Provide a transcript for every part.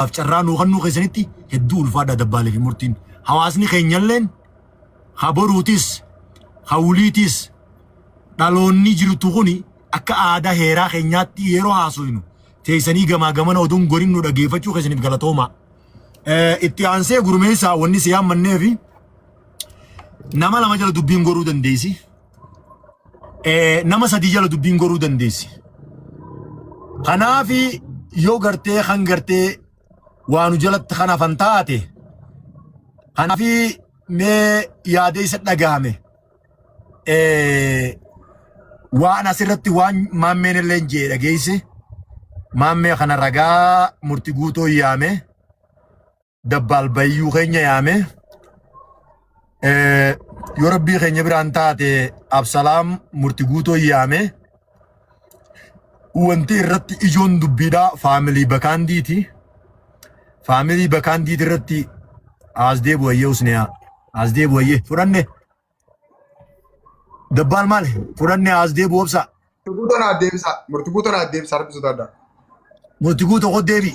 Carraa nuu kennuu keessanitti hedduu ulfaadha dabbaalee fi murtiin. Hawaasni keenyalleen ha boruutis ha wuliitis dhaloonni jirtu kuni akka aadaa heeraa keenyaatti yeroo haasofnu teessanii gamaa gamana oduun gorin nu dhageeffachuu keessaniif galatoomaa. Itti aansee gurmeessaa wanni si yaammannee fi nama lama jala dubbiin goruu dandeessi. Nama sadii jala dubbiin goruu dandeessi. Kanaafi yoo gartee kan gartee waanu jalatti kan hafan taate kanaafi mee yaada isa dhagahame waan asirratti waan maammeen illee jee dhageesse maammee kana ragaa murti guutoo yaame dabbaal bayyuu keenya yaame yoo rabbii keenya biraan taate absalaam murti guutoo yaame wanti irratti ijoon dubbiidhaa faamilii bakaandiiti. Faamilii bakaandiiti irratti as deebu wayyee usneyaa as deebu wayyee fudhanne dabbaal maali fudhanne as deebu obsa. Murti guutuu naa deebisa. Murti guutuu naa deebisa rabbi sodaadha. Murti guutuu koo deebi.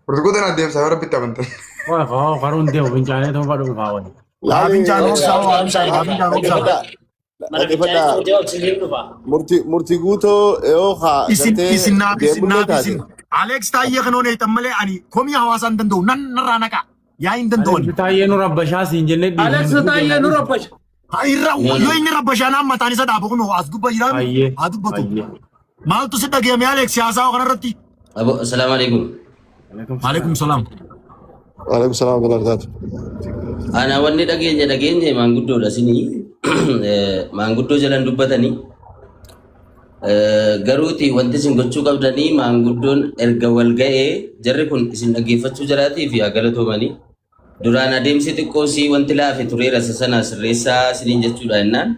Murti guutuu naa deebisa yoo rabbitti amantan. Waa koo karuun deemu fincaanee ta'uu fadhu dhufaa wali. Haa fincaan obsa haa fincaan haa fincaan obsa. Mana fincaanii Dhaggeeffadhaa. tuutee oksijiin dhufa. Murti murti guutoo yoo haa Isin gartee isin naaf isin deemullee naaf taate. isin. Alex Taayyee kan oneetan malee ani komii hawaasaa hin danda'u nan narraa naqa. Yaa hin danda'u ani. Alex Taayyee nu rabbashaa siin jennee dhiifne. Alex Taayyee nu rabbasha. Ha irra yoo inni rabbashaanaan mataan isa dhaabu kun as gubba jiraame Ayyee. haa dubbatu. Ayyee. Maaltu si dhagayame Alex siyaasaa kanarratti? Abo, assalamu alaikum. Alaikum salaam. Waalaikum salaam wa rahmatullahi. Ana wanni dhageenye dhageenye maanguddoodha isinii. Maanguddoo jalan dubbatanii. Garuuti wanti isin gochuu qabdanii maanguddoon erga wal ga'ee jarri kun isin dhaggeeffachuu jalaatii fi haa galatoomanii. Duraan adeemsi xiqqoo sii wanti laafe tureera isa sana sirreessaa isiniin jechuudha jennaan.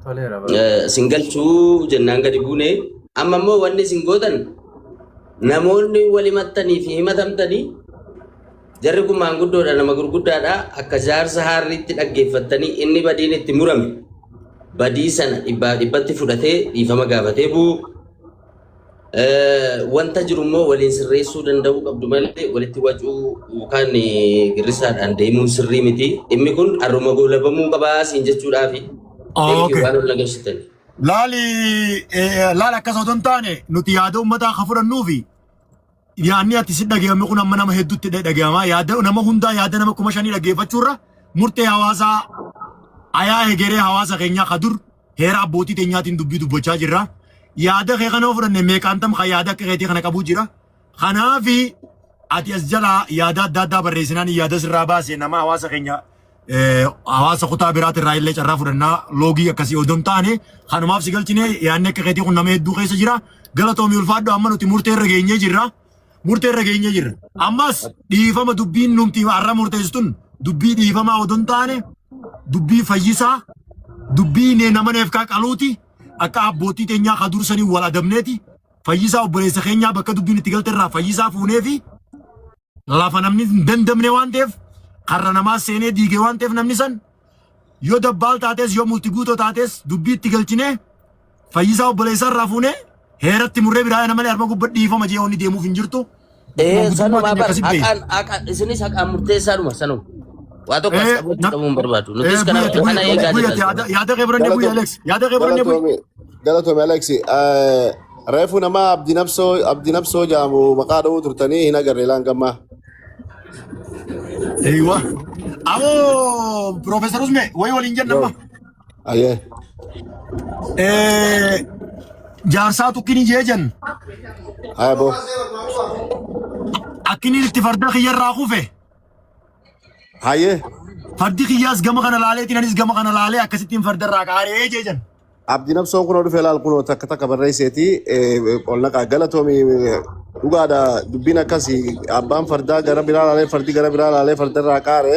Toleera bara. Isin galchuu jennaan gadi buune. Amma immoo wanni isin gootan namoonni wal himattanii fi himatamtanii jarri kun maanguddoodha nama gurguddaadha akka jaarsa haarriitti dhaggeeffattanii inni badiin itti murame badii sana dhibbaa dhibbatti fudhatee dhiifama gaafatee bu'u. Wanta jiru immoo waliin sirreessuu danda'uu qabdu malee walitti wacuu yookaan girrisaadhaan deemuun sirrii miti. Dhimmi kun har'uma goolabamuu qabaa siin jechuudhaafi. Thank you Okay. waan ol nageessitan. Laali laali akkas otoo hin taane nuti yaada uummataa kan fudhannuufi yaadni ati si dhagayame kun amma nama hedduutti dhagayama. Yaada nama hundaa yaada nama 5,000 dhaggeeffachuurra murtee hawaasaa ayaa hegeree hawaasa keenyaa ka dur heera abbootii teenyaatiin dubbii dubbachaa jirra. Yaada kee kana yoo fudhanne meeqaan tam kan yaada akka keetii kana qabuu jira. Kanaafi ati as jalaa yaada adda addaa barreessinaan yaada sirraa baase nama hawaasa keenya hawaasa kutaa biraatirraa illee carraa fudhannaa loogii akkasii odoo hin taane kanumaaf si galchine yaadni akka keetii kun nama hedduu keessa jira. Galatoomii ulfaadhu amma nuti murtee irra geenyee jirra. Murtee irra geenyee jirra. Ammas dhiifama dubbiin numti har'a murteessitun dubbii dhiifamaa odoo hin taane dubbii fayyisaa dubbii nee nama neefkaa qaluuti akka abbootii teenyaa ka dursanii wal adabneeti fayyisaa obboleessa keenyaa bakka dubbiin itti galte irraa fayyisaa fuunee fi lafa namni hin dandamne waan ta'eef karra namaa seenee diige waan ta'eef namni san yoo dabbaal taates yoo multi guutoo taates dubbii itti galchinee fayyisaa obboleessaa irraa fuunee heeratti murree biraa yana malee harma gubba dhiifama jee wanni deemuuf hin jirtu. Sanuma Guutummaa keenya bar akkasitti beekna. haqaan haqaan isinis haqaan murteessaadhuma sanuma. Waa tokko as qabachuu qabuu hin barbaadu. Nutis kana Buyyati kana eegaa buyyati jirra. yaada kee fudhannee buyya Alex yaada kee fudhannee buyya. Galatoomi galatoomi Alex. Reefu nama Abdi Nabsoo Abdi Nabsoo jedhamu maqaa dha'uu turtanii hin agarre laan gammaa. Eeywa. Awoo Profeesar Usme wayi waliin jenna amma. Ayyee. Jaarsaa tukkini jee jenna. Haya boo. Akkiniin itti farda kiyyarraa kufe. Hayyee. Fardi kiyyaas gama kana laaleetiin anis gama kana laalee akkasittiin fardarraa qaaree jee jenna. Abdi Nabsoon kunoo dhufe laal kunoo takka takka barreesseeti ol naqaa galatoomi dhugaadha dubbiin akkasii abbaan fardaa gara biraa laalee fardi gara biraa laalee fardarraa qaare.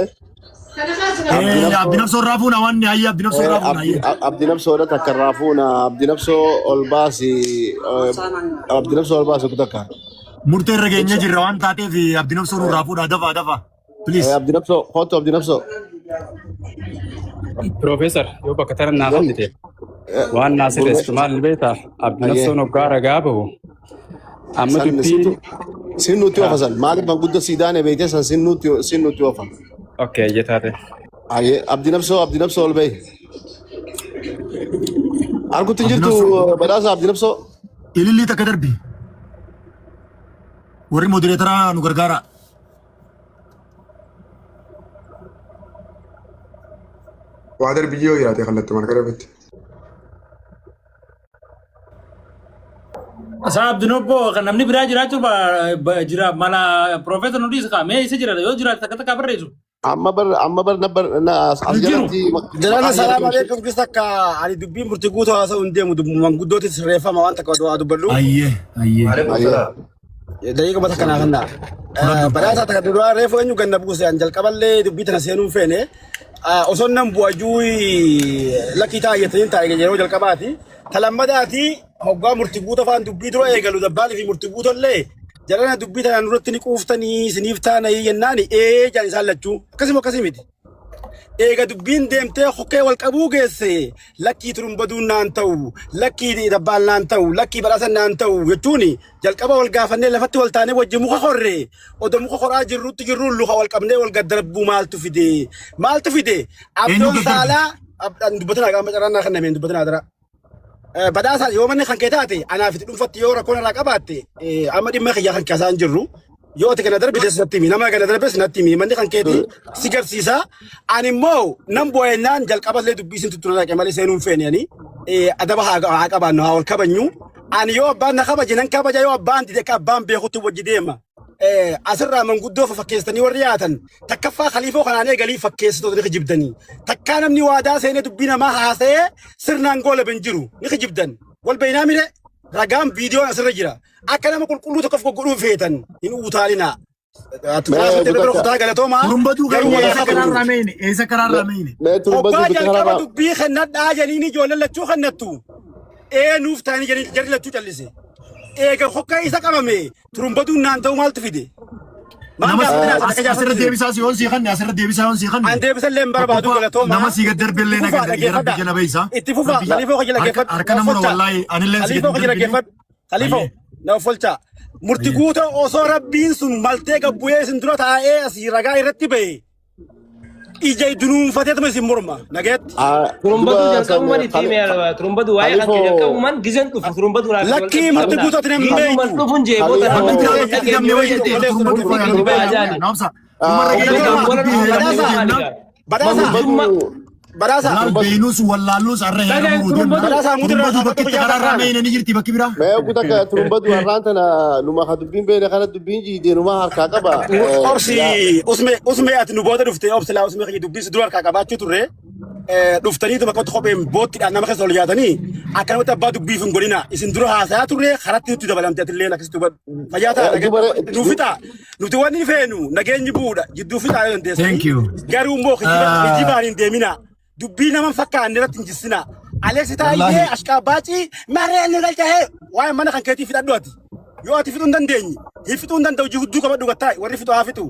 Abdi Abdi Nabsoo Nabsoo irraa fuuna wanni hayyee Abdi Nabsoo irraa fuuna hayyee. Abdi Nabsoodha takka irraa fuuna Abdi Nabsoo ol baasi Abdi Nabsoo ol baasi takka. Murtee irra geenyee jirra waan taateef Abdi Nabsoo nurraa fuudha dafaa dafaa. Please. Abdi Nabsoo kootu Abdi Nabsoo. Piroofeesar yoo bakka tana naa kennite waan naa sirreessitu maal ni beektaa? Abdi Ayyee. Nabsoon hoggaa ragaa bahu Amma San dubbiin situ sin nutti oofa san maaliif manguddoo siidaane beekte san sin nutti oofa. Okay, jetaate. Ayyee, Abdi Nabsoo, Abdi Nabsoo ol bahi. Argutti Abdi jirtu Nabsoo. Badhaasa Abdi Nabsoo. Ilillii takka darbi. Warri moderator nu gargaara. Waa darbi yoo jiraate kallattuu mana kana irratti. Asaa Abdiin obbo kan namni biraa jiraachuu jira mala Profeesar nu dhiisa mee isa jira yoo jiraate takka takka barreessu. Amma bar na bar na as Hin jiru. jalatti Jalana maqaa salaam jara alaikum kis takka ani dubbiin murtii guutuu haasa'u hin deemu manguddooti sirreeffama waan takka waa dubbadhu. Ayyee, ayyee. Ayyee. Daqiiquma takka naa kanna. Badhaasaa takka duraa reefu eenyu ganna buuse an jalqaballee dubbii tana seenuu hin feene. Osoo nan bu'ajuu lakkii taa'e jettanii taa'e yeroo jalqabaati. Talammadaati hoggaa murtii guutuu afaan dubbii dura eegalu dabbaalii fi murtii guutollee jalana dubbii tana duratti ni quuftanii isiniif taanayii jennaani ee jaan isaan lachuu akkasuma akkasii miti. Eega dubbiin deemtee hokkee wal qabuu geesse lakkii turumbaduun naan ta'u, lakkii dabbaan naan ta'u, lakkii badhaasan naan ta'u jechuun jalqaba wal gaafannee lafatti wal taanee wajjin muka horre. Odoo muka horaa jirrutti jirruun luka wal qabnee wal gaddarbuu maaltu fide? Maaltu fide? Eenyu Abdoon gaddarbe? saalaa dubbatanaa qaama carraan kan dubbatanaa dara. Badhaasa yoo manni kan kee taate anaaf itti dhuunfatti yoo rakkoon irraa qabaatte amma dhimma kiyyaa kan keessaa hin jirru. Yoo ati kana darbite natti himi, nama kana darbes natti himi, manni kan keeti si garsiisa. Ani immoo nan bu'eennaan jalqaballee dubbii isin tuttuuna dhaqe malee seenuu hin feene ani adaba haa qabaannu, haa wal kabajnu. Ani yoo abbaan na kabaje nan kabaja, yoo abbaan dide akka abbaan beekutti wajji deema. Asirraa manguddoo fakkeessitanii warri yaatan takkaffaa khaliifoo kanaan eegalii fakkeessitoota ni kijibdanii. Takkaa namni waadaa seenee dubbii namaa haasa'ee sirnaan goola hin jiru ni kijibdan. Wal beeynaa mire ragaan viidiyoon asirra jira. Akka nama qulqulluu tokkoof goggodhuu feetan hin utaalinaa. Kutaa galatoomaa. Turumbaduu Garuu keenya wal eessa kabaju. karaarraa meeyne? Eessa karaarraa meeyne? Mee turumbaduu Obbaa bita jalqaba karaa dubbii kennadhaa janiin ijoolleen lachuu kennattu. Ee nuuf ta'anii janii jarri lachuu callise. Eega hokka isa qabame turumbaduun naan ta'u maaltu fide? Maal Nama gaafatinaa isa akka asirra jaarsa deebisaa si yoon sii kanne, asirra deebisaa yoon sii kanne. An deebisallee hin barbaadu, Tokkoffaa, galatooma. nama sii gad darbillee Itti na fufaa gad rabbi dhaggeeffadha. jala beeysa. Itti fufaa Rabbi khaliifoo kiyya harka dhaggeeffadhu. harka nama wallaahi anillee si gad Khaliifoo kiyya darbine. dhaggeeffadhu. Khaliifoo Ayyee. na offolchaa. Murti Ayyee. guutaa osoo rabbiin sun maltee gabbu'ee isin dura taa'ee asii ragaa irratti ba'e ija dunuunfateetuma isin morma nagaatti. Turumbaduu duba san jalqabuman itti hime, turumbaduu waa'ee kan kee jalqabuman gizeen dhufu turumbaduu naaf wal Lakkii murti qabna. guutuu ati namni Gizuman beektu. dhufun jee booda Wanti nama biraa wal bakki dhageenye namni yoo wayii jette turumbaduu murtii fayyadu gadi ba'aa beekna. jaani. Naamsa. Dhumarra geenye Wala dubbii dhufu heeramuu maali jenna. gaa? Badhaasa Manguddummaa badhaasa Laal beenus wallaalluus har'a Dhagaan heeramuu deemna. turumbaduu. Badhaasa mudirraa Turumbaduu bakkitti karaarraa meeyne ni jirti bakki biraa. Mee oguu takka turumbaduu har'aan tana numa ka dubbiin beene kana dubbiin jiidee numa harkaa qaba. Obsi, usme usme, ati nu booda dhufte, obsi laa usme kiyya dubbii si dura harkaa qabaachuu turre dhuftaniitu bakka kopheen boottiidhaan nama keessa ol yaatanii akkanumatti abbaa dubbiif hin godhina. Isin dura haasayaa turre karatti nutti dabalamte, atillee akkasitti hubadhu. Fayyaa ta'a, nu fixa. Nuti wanni feenu nageenyi bu'uudha, jidduu fixaa yoo dandeessanii. Thank you. Garuu immoo kijibaan hin deemina, dubbii nama hin fakkaanne irratti hin jissina. Alex Taayyee Wallaahi. ashqaabaacii maree inni galchahee waa'ee mana kan keetii fixadhu. Ati yoo ati fixuu hin dandeenye hin fixuu hin danda'u, jihudduu qabadhu gattaa warri fixu haa fixu.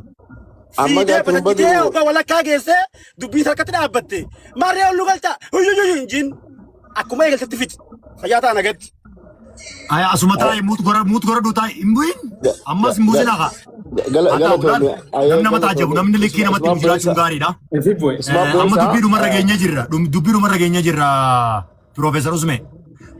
Amma Fiidee gaa batajjitee turumbaduu hoggaa walakkaa geessee dubbii harkatti dhaabbatte maree ol nu galcha huyyuyyuu hin jiin, akkuma eegaltetti fixi. Fayyaa ta'a, nagatti. Aya, asuma taa'e, muut gora, muut gora duu taa'e hin bu'in. Ammas hin buusin haqa. Haa ta'u laal namni nama taajjabu, namni likkii namatti himu jiraachuun gaariidha. Ifi bu'e. Amma dubbii dhumarra geenye jirra. Dubbii dhumarra geenye jirra. Piroofeesar Usme.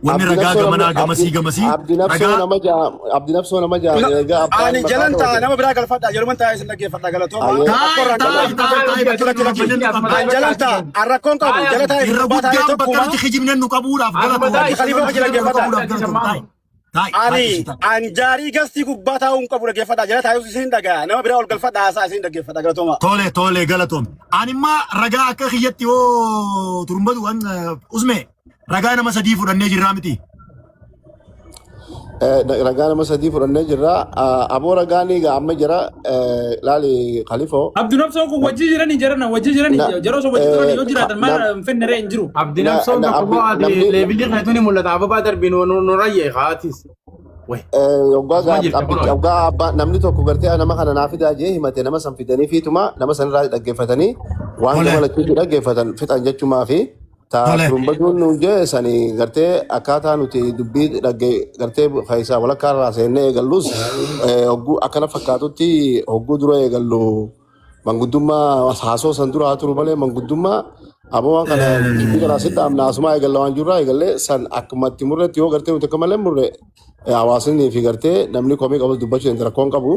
Wanni ragaa gamanaa gamasii gamasii Abdi Nabsoo ragaa nama jaa Abdi Nabsoo nama jaa egaa abbaan Ani maqaa jalan ta'a, dhoote. nama biraa galfadha, yeroon taa'ee isin dhaggeeffadha, galatooma. Ayyee. Taa'i, taa'i, taa'i, taa'i, bakka Lakki, lakki, nuti lakki. qabna. An jalan ta'a, an rakkoon qabu jala taa'ee Irra gubbaa taa'ee guddaan bakka tokkuma. nuti kijibne nu qabuudhaaf Akkuma galatu. taa'e, Khaliifoo kiyya dhaggeeffadha. Qabuudhaaf galatu. Taa'i. Taa'i, taa'i, Ani ishii taa'i. an jaarii gastii gubbaa taa'uu hin qabu, dhaggeeffadha, jala taa'ee isin dhagaa, nama biraa ol galfadha, haasaa isin dhaggeeffadha, galatooma. Tole, tole, galatoom. Ani immoo ragaa akka kiyyatti yoo turumbatu waan Usme ragaa nama sadii fudhannee jirraa miti. Ragaa nama sadii fudhannee jirra. Aboo ragaan egaa amma jira laali Khalifoo. Abdi Nabsoon kun wajji jiranii jarana wajji jiranii yeroo osoo wajji turan yoo jiraatan maal hin fenne ree hin jiru. Abdi Nabsoon bakka bu'aati leebilii keetu ni mul'ata ababaa darbiin nu rayyee haatis. Waggaa waggaa abbaa namni tokko gartee nama kana naa fidaa jee himate, nama san fidanii fiituma nama san irraa dhaggeeffatanii waan Tole. gama lachuutti dhaggeeffatan fixan jechumaa fi Ta Tole. turumbaduun nuun jee sani gartee akkaataa nuti dubbii dhagge gartee keessaa walakkaa irraa seennee eegallus hogguu akkana fakkaatutti hogguu dura eegallu manguddummaa haasoo san dura haa turu malee manguddummaa aboo waan kana dubbii kana asitti dhaabna asumaa eegalla waan jirraa eegallee san akkuma itti murretti yoo gartee nuti akka malee murre hawaasni fi gartee namni komii qabus dubbachuu danda'a rakkoon qabu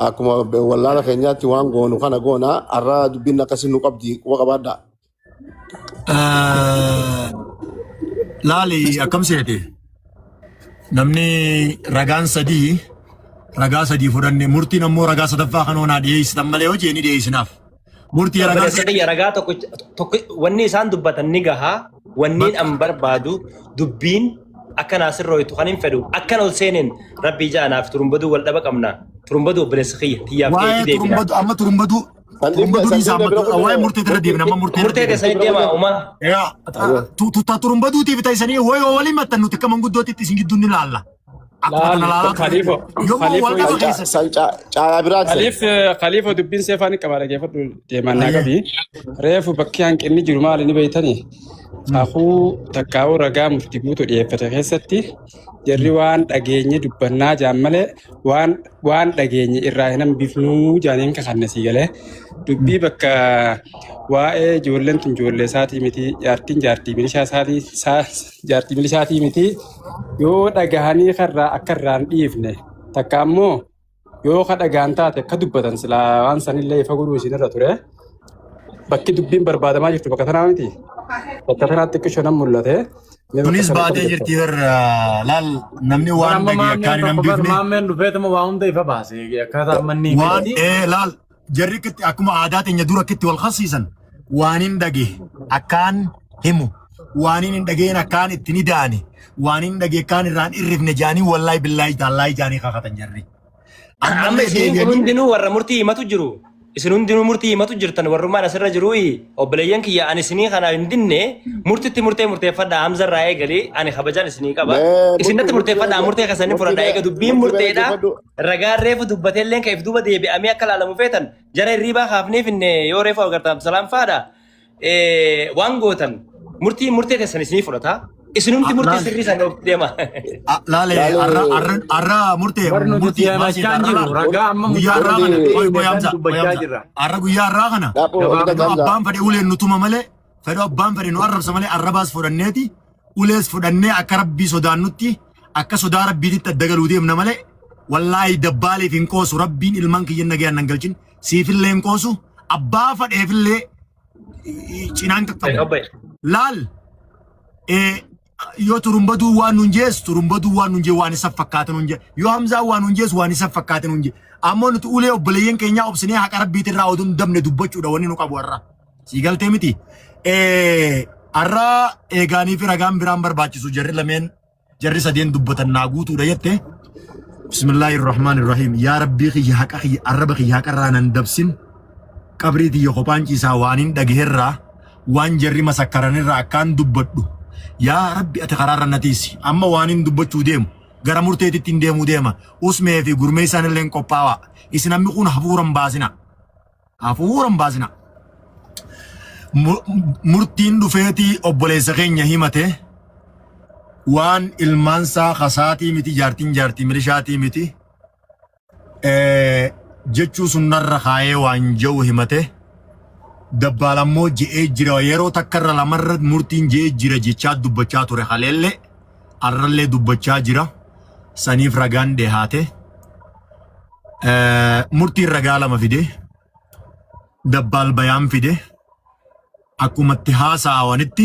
akkuma wallaala keenyaatti waan goonu kana goona har'a dubbiin akkasii nu qabdi quba qabaadhaa. Laali akkam seete namni ragaan sadii ragaa sadii fudhanne murtiin ammoo ragaa sadaffaa kan onaa dhiyeessitan malee hojii ni dhiyeessinaaf. Murtii ragaa Obboleessa kiyya ragaa tokko tokko wanni isaan dubbatan ni gahaa wanniin an barbaadu dubbiin akka naa sirrooytu kan hin fedhu akkan ol seeneen rabbii ja'a naaf turumbaduu wal dhaba qabna turumbaduu obboleessa kiyya tiyyaaf waa'ee keetii deebina. turumbadu amma turumbadu Sandiifne turumbadu dhiisa sandiifne amma bira waa'ee kunne murtee irra deebina amma murtee irra Murtee deebina. teessanii bira deemaa kunne. uumaa. Yaa turumbaduutiif ta'isanii wayii waliin maxxan nuti akka manguddootitti isin gidduu ni laalla. Akkuma Laal kana laalaa turre. Khaliifo Yommuu Khaliifo wal dhaba isa keessa. San caayaa biraati san. Khaliif Khaliifo dubbiin seefaan qaba dhaggeeffadhu deemaan naa Ayyee. qabi. Reefu bakki hanqinni jiru maali ni beektanii? Kakuu takkaa'uu ragaa murtii guutuu dhiyeeffate keessatti jarri waan dhageenye dubbannaa jaan malee waan waan dhageenye irraa hin hambifnuu jaaniin kakanne sii galee dubbii bakka waa'ee ijoolleen tun ijoollee isaatii miti jaartiin jaartii milishaa isaatii jaartii milishaatii miti yoo dhagahanii karraa akka irraa hin dhiifne takka ammoo yoo ka dhagaan taate akka dubbatan silaa waan sanillee ifa godhuu isinirra ture. Bakki dubbiin barbaadamaa jirtu bakka tanaa miti. Bakka tanaatti xiqqisho nan mul'ate. Mee bakka Tunis sana baatee qofa jirti bar laal namni Bar waan amma dhage akkaan maammeen hin tokko bar hambifne maammeen dhufeetuma waa hunda ifa baase akkaataa amma inni waan hiiketti. ee laal jarri akkitti akkuma aadaa teenya dura akkitti wal qabsiisan waan hin dhage akkaan himu waan hin dhageen akkaan itti ni daane waan hin dhage akkaan irraan irrifne jaanii wallaahi billaahi taallaahi jaanii kakatan jarri. Amma Ammallee isiniin kun deebi'anii hundinuu warra murtii himatu jiru. Isin hundinuu murtii himatu jirtan warrummaan asirra jiru obboleeyyan kiyya ani isinii kana hin dinne murtitti murtee murteeffadha Hamza irraa eegalee ani kabajaan isinii qaba. Mee Isin murtii natti murtii murteeffadha murtee keessanii murtii fudhadha mee eega dubbiin murtii mee murteedha. dhaggeeffadhu. Ragaan reefu dubbateelleen kan if duuba deebi'amee akka laalamu feetan jara hirriibaa kaafneef hinne yoo reefu agartan Abdusalaam faadha. Waan gootan murtii murtee keessan isinii fudhata. Isinumti murtii laal sirrii sana of deema. laale Laale arra murtee Bar nuti murtii maal si'amachaa seeta hin arra jirru laal ragaa amma guyyaa murtii arraa kana murtii qoy qoy keessan Hamza qoy dubbachaa Hamza jirra. arra guyyaa arraa kana dhaaboo Gabaabumatti. hojii fedhoo Hamza. abbaan fedhe uleen nu tuma malee fedhoo abbaan fedhe nu arrabsa malee arrabaas fudhanneeti ulees fudhannee akka rabbii sodaannutti akka sodaa rabbiititti adda galuu deemna malee wallaahi dabbaaleef hin qoosu rabbiin ilmaan kiyya nagayaan nan galchin siifillee hin qoosu abbaa fadheefillee cinaan qaqqabu. Obbo. Laal yoo turumbaduu waan nun jees turumbaduu waan nun jee waan isa fakkaatan nun jee yoo Hamzaa waan nun jees waan isa fakkaatan nun jee ammoo nuti ulee obboleeyyan keenyaa obsinee haqa rabbiitirraa oduu hin dabne dubbachuudha wanni nu qabu har'a. Sii galtee miti. Har'a eegaanii fi ragaan biraan barbaachisu jarri lameen jarri sadeen dubbatan naa guutuudha jette. Bismillahirrahmanirrahiim. Yaa Rabbii kiyya haqa kiyya arraba kiyya haqa irraa nan dabsin. Qabrii tiyya kophaan ciisaa waan hin dhagaherraa waan jarri masakkaranirraa akkaan dubbadhu. Yaa Rabbi ati karaarra na tiisi. Amma waan hin dubbachuu deemu gara murteetitti hin deemuu deema. Usmee fi gurmee isaanillee hin qophaawaa. Isin ammi kun hafuura hin baasina. Hafuura hin baasina. Murtiin dhufeetii obboleessa keenya himate waan ilmaansaa kasaatii miti jaartiin jaartii milishaatii miti jechuu sunnarra kaayee waan je'u himate dabbaal ammoo je'ee jira yeroo takkarra lamarra murtiin je'ee jira jechaa dubbachaa ture haleellee arrallee dubbachaa jira saniif ragaan dhihaate murtiin ragaa lama fide dabbaal bayaan fide akkumatti haasa'awanitti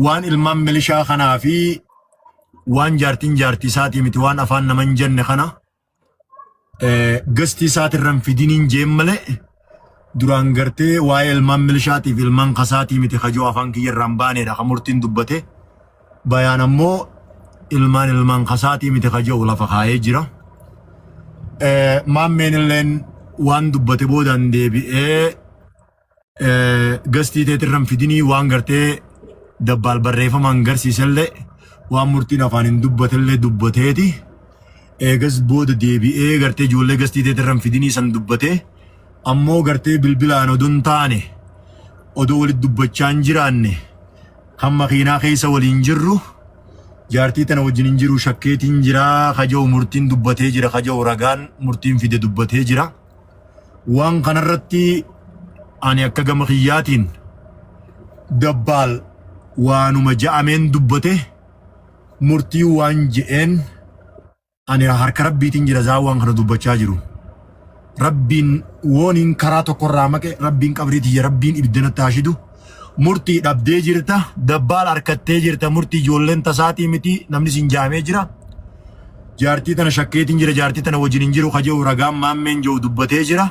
waan ilmaan milishaa kanaa fi waan jaartiin jaartii isaatii miti waan afaan nama hin jenne kana gastii isaatirra hin fidiniin jeen malee duraan gartee waa'ee ilmaan milishaatiif ilmaan kasaatii miti kajoo afaan kiyya irraa hin baaneedha kan murtiin dubbate. Bayaan ammoo ilmaan ilmaan kasaatii miti kajoo lafa kaayee jira. Maammeen illeen waan dubbate boodaan deebi'ee gastii teetirra hin fidinii waan gartee dabbaal barreeffamaan garsiisellee waan murtiin afaan hin dubbatellee dubbateeti. Eegas booda deebi'ee gartee ijoollee gastii teetirra hin fidinii san dubbatee ammoo gartee bilbilaan odoo hin taane odoo walitti dubbachaa hin jiraanne Kan makiinaa keessa waliin jirru jaartii tana wajjin hin jiru shakkeetiin jira kaja'u murtiin dubbatee jira kaja'u ragaan murtiin fide dubbatee jira. Waan kanarratti ani akka gama kiyyaatiin dabbaal waanuma ja'ameen dubbate murtii waan je'een Ani harka rabbiitiin jira zaa waan kana dubbachaa jiru. Rabbiin wooniin karaa tokkorraa maqe rabbiin qabrii tiyya rabbiin ibidda natti haa shidu. Murtii dhabdee jirta dabbaal harkattee jirta murtii ijoolleen tasaatii miti namni siin jaamee jira. Jaartii tana shakkeetiin jira jaartii tana wajjin hin jiru ka jedhu ragaan maammeen jedhu dubbatee jira.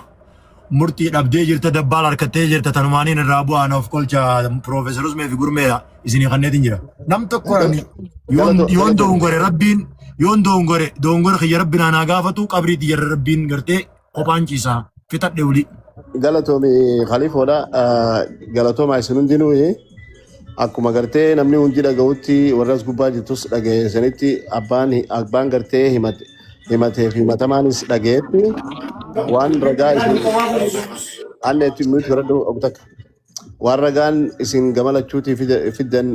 Murtii dhabdee jirta dabbaal harkattee jirta tanumaaniin irraa bu'aa na of kolcha Piroofeesar Usmee fi Gurmeedha isinii kanneetiin jira. Nam tokko ani yoon yoon dogongore rabbiin yoon dogongore dogongore kiyya rabbiin anaa gaafatu qabrii tiyya rabbiin gartee kophaan ciisaa fixadhe wuli. Galatoomi Khalifoodha. Galatoomaa isin hundinuu akkuma gartee namni hundi dhaga'utti warra as gubbaa jirtus dhaga'eessanitti abbaan abbaan gartee himate himatee fi himatamaanis dhaga'etti waan ragaa isin anneetti nuti fudhadhu obbo takka waan ragaan isin gama lachuutii fiddan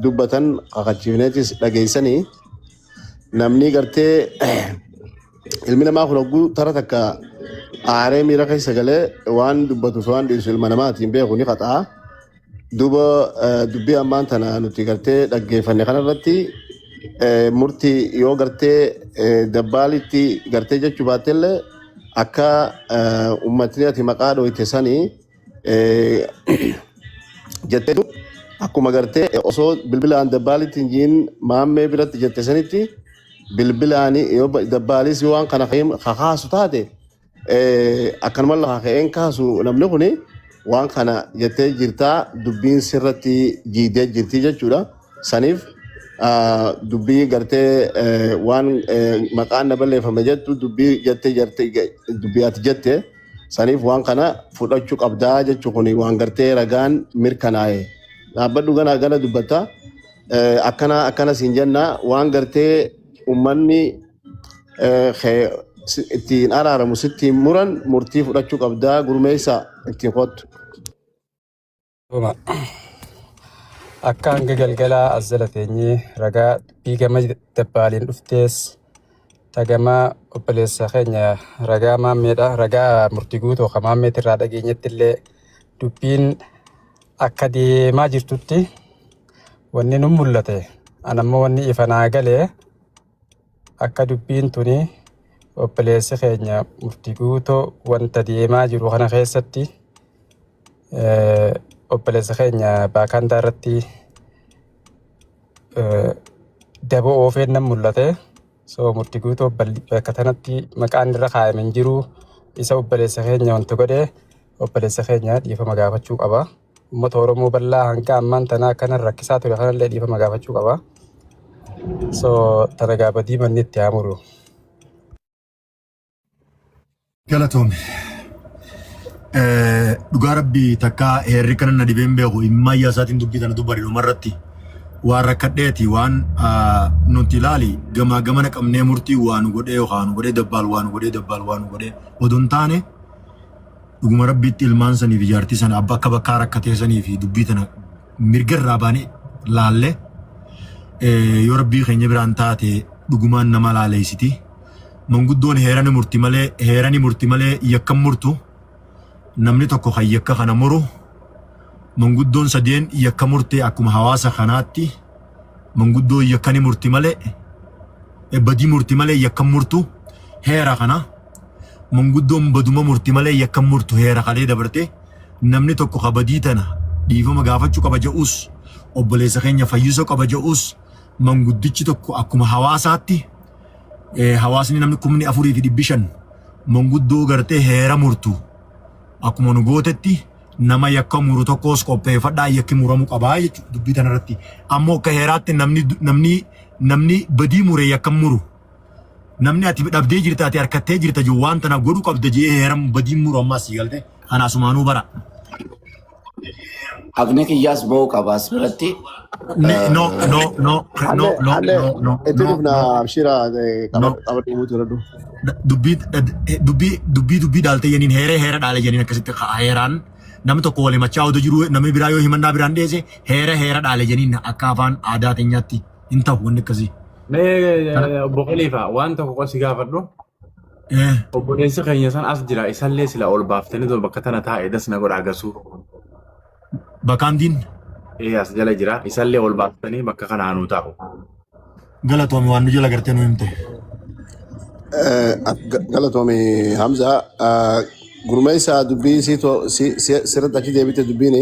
dubbatan kakachiifneetis dhageessanii namni gartee ilmi namaa kun hogguu tara takka aaree miira keessa galee waan dubbatu fi waan dhiisu ilma namaatiin beeku ni qaxa'a. Duuba dubbii ammaan tana nuti gartee dhaggeeffanne kanarratti murtii yoo gartee dabbaalitti gartee jechuu baattellee akka uummatni ati maqaa dhooyte sanii jettee akkuma gartee osoo bilbilaan dabbaalitti hin jiin maammee biratti jette sanitti bilbilaan yoo dabbaalis yoo waan kana kakaasu taate akkanuma lafa ka'een kaasu namni kuni waan kana jettee jirtaa dubbiin sirratti jiidee jirti jechuudha. Saniif dubbii gartee waan maqaan na balleeffame jettu dubbii jettee jarte dubbii ati jette saniif waan kana fudhachuu qabdaa jechuu kuni waan gartee ragaan mirkanaa'e. Dhaabbadhu gana gana dubbatta. Akkana akkana siin jenna waan gartee uummanni ittiin araaramu sitti muran murtii fudhachuu qabdaa gurmeessa ittiin kottu. Akka hanga galgalaa as jala teenyee ragaa dubbii gama dabbaaliin dhuftees tagama obboleessa keenya ragaa maammeedha. Ragaa murtii guutuu kan maammeetti irraa dhageenyetti illee dubbiin akka deemaa jirtutti wanni nu mul'ate. Anammoo wanni ifa naa galee Akka dubbiin tuni obboleessi keenya murtii guutoo wanta deemaa jiru kana keessatti obboleessa keenya baakaandaa irratti daboo oofeen nan mul'ate. So murtii guutoo bakka tanatti maqaan irra kaayame hin jiru. Isa obboleessa keenya wanta godhe obboleessa keenya dhiifama gaafachuu qaba. Uummata Oromoo bal'aa hanga ammaan tanaa akkana rakkisaa ture kanallee dhiifama gaafachuu qaba. So tana gaabadii manni itti haa muru. Galatoomi. Dhugaa rabbii takka heerri kana na dhibeen beeku immayyaa isaatiin dubbii tana dubbadhe dhumarratti waan rakkadheeti waan nuti ilaali gamaa gamana qabnee murtii waa nu godhee yookaan nu godhee dabbaal waa nu godhee dabbaal waa nu godhee odoo hin taane Dhuguma rabbiitti ilmaan sanii fi jaartii sana abba akka bakkaa rakkatee sanii fi dubbii tana mirga irraa baanee laalle yoo rabbii keenya biraan taate dhugumaan nama laaleessiti. Manguddoon heera ni murti malee heera ni murti malee yakka hin murtu. Namni tokko kan yakka kana muru manguddoon sadeen yakka murte akkuma hawaasa kanaatti manguddoon yakka ni murti malee badii murti malee yakka hin murtu heera kana. Manguddoon baduma murti malee yakka hin murtu heera kalee dabarte namni tokko ka badii tana dhiifama gaafachuu qaba ja'us obboleessa keenya fayyisuu qaba ja'us manguddichi tokko akkuma hawaasaatti hawaasni namni 4,500 manguddoo gartee heera murtu akkuma nu gootetti nama yakka muru tokkos qopheeffadhaa yakki muramu qabaa jechuudha dubbii tanarratti ammoo akka heeraatti namni namni namni badii mure yakka hin muru. Namni ati dhabdee jirta ati harkattee jirta jiru waan tana godhu qabda jee heeram badiin muru ammaa sii galte kana asumaanuu bara. Haqni kiyyaas ba'uu qaba as biratti. No, no, no, no, Alle no, alle no, no, itti no, dhufna no, abshira no. qabadhu guutuu irra Dubbii dubbii dubbii dubbii dhaalte jeniin heeree heera dhaale jeniin akkasitti heeraan Namni tokko wal himachaa odoo jiruu namni biraa yoo himannaa biraan dhiyeesse heera heera dhaale jeniin akka afaan aadaa teenyaatti hin ta'u wanni akkasii. Mee obbo Khalifa waan tokko qosi gaafadhu. Obboleessi keenya san as jira isallee sila ol baaftanii too bakka tana taa'e das na godha agasuu. Bakaandiin. Ee as jala jira isallee ol baaftanii bakka kana anuu taa'u. Galatoomi waan nu jala gartee nu himte. Galatoomi Hamza. Gurmeessa dubbii sirratti achi deebite dubbiini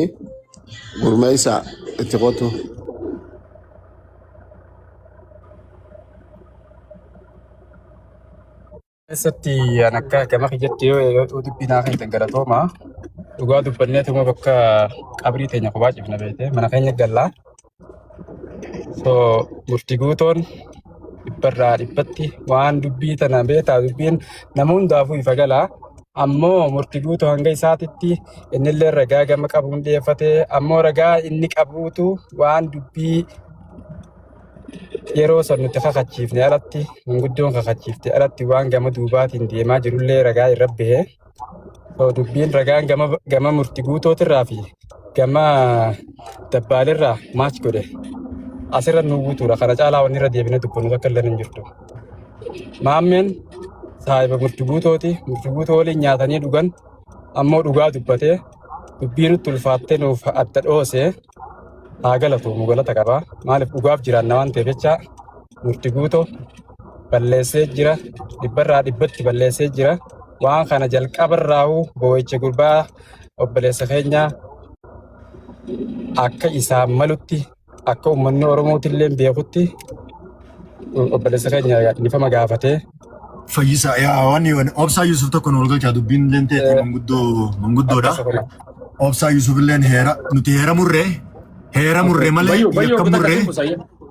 gurmeessa itti qotu. Keessatti an akka gama kiyyatti yoo dubbii naa kennitan galatooma. Dhugaa dubbanneetuma bakka qabrii teenya kophaa cifna beekte mana keenya gallaa. So murtii guutoon dhibbarraa dhibbatti waan dubbii tana beektaa dubbiin nama hundaafuu ifa galaa. Ammoo murtii guutuu hanga isaatitti innillee ragaa gama qabuun dhiyeeffate ammoo ragaa inni qabuutu waan dubbii yeroo san nuti kakachiifne alatti manguddoon kakachiifte alatti waan gama duubaatiin deemaa jirullee ragaa irra bahe. So dubbiin ragaan gama gama murtii guutootirraa fi gama dabbaalirraa maach godhe asirra nu guutuudha. Kana caalaa wanni irra deebinee dubbannu takka illee hin jirtu. Maammeen saahiba murtii guutooti. Murtii guutoo waliin nyaatanii dhugan ammoo dhugaa dubbatee dubbii nutti ulfaattee nuuf adda dhoose haa galatu galata qaba. Maaliif dhugaaf jiraanna waan ta'eef jecha murtii guutoo balleessee jira. Dhibbarraa dhibbatti balleessee jira. Waan kana jalqabarraa'uu boo'icha gurbaa obboleessa keenyaa akka isaan malutti akka uummanni Oromootillee beekutti obboleessa keenya dhiifama gaafatee Fayyisaa yaa waan Obsaa Yusuf tokko nu ol galchaa dubbiin illee ta'e manguddoo manguddoodha. Obsaa Yusuf illeen heera nuti heera murree malee Bayyoo bayyoo yakka kutaa murree kan buusa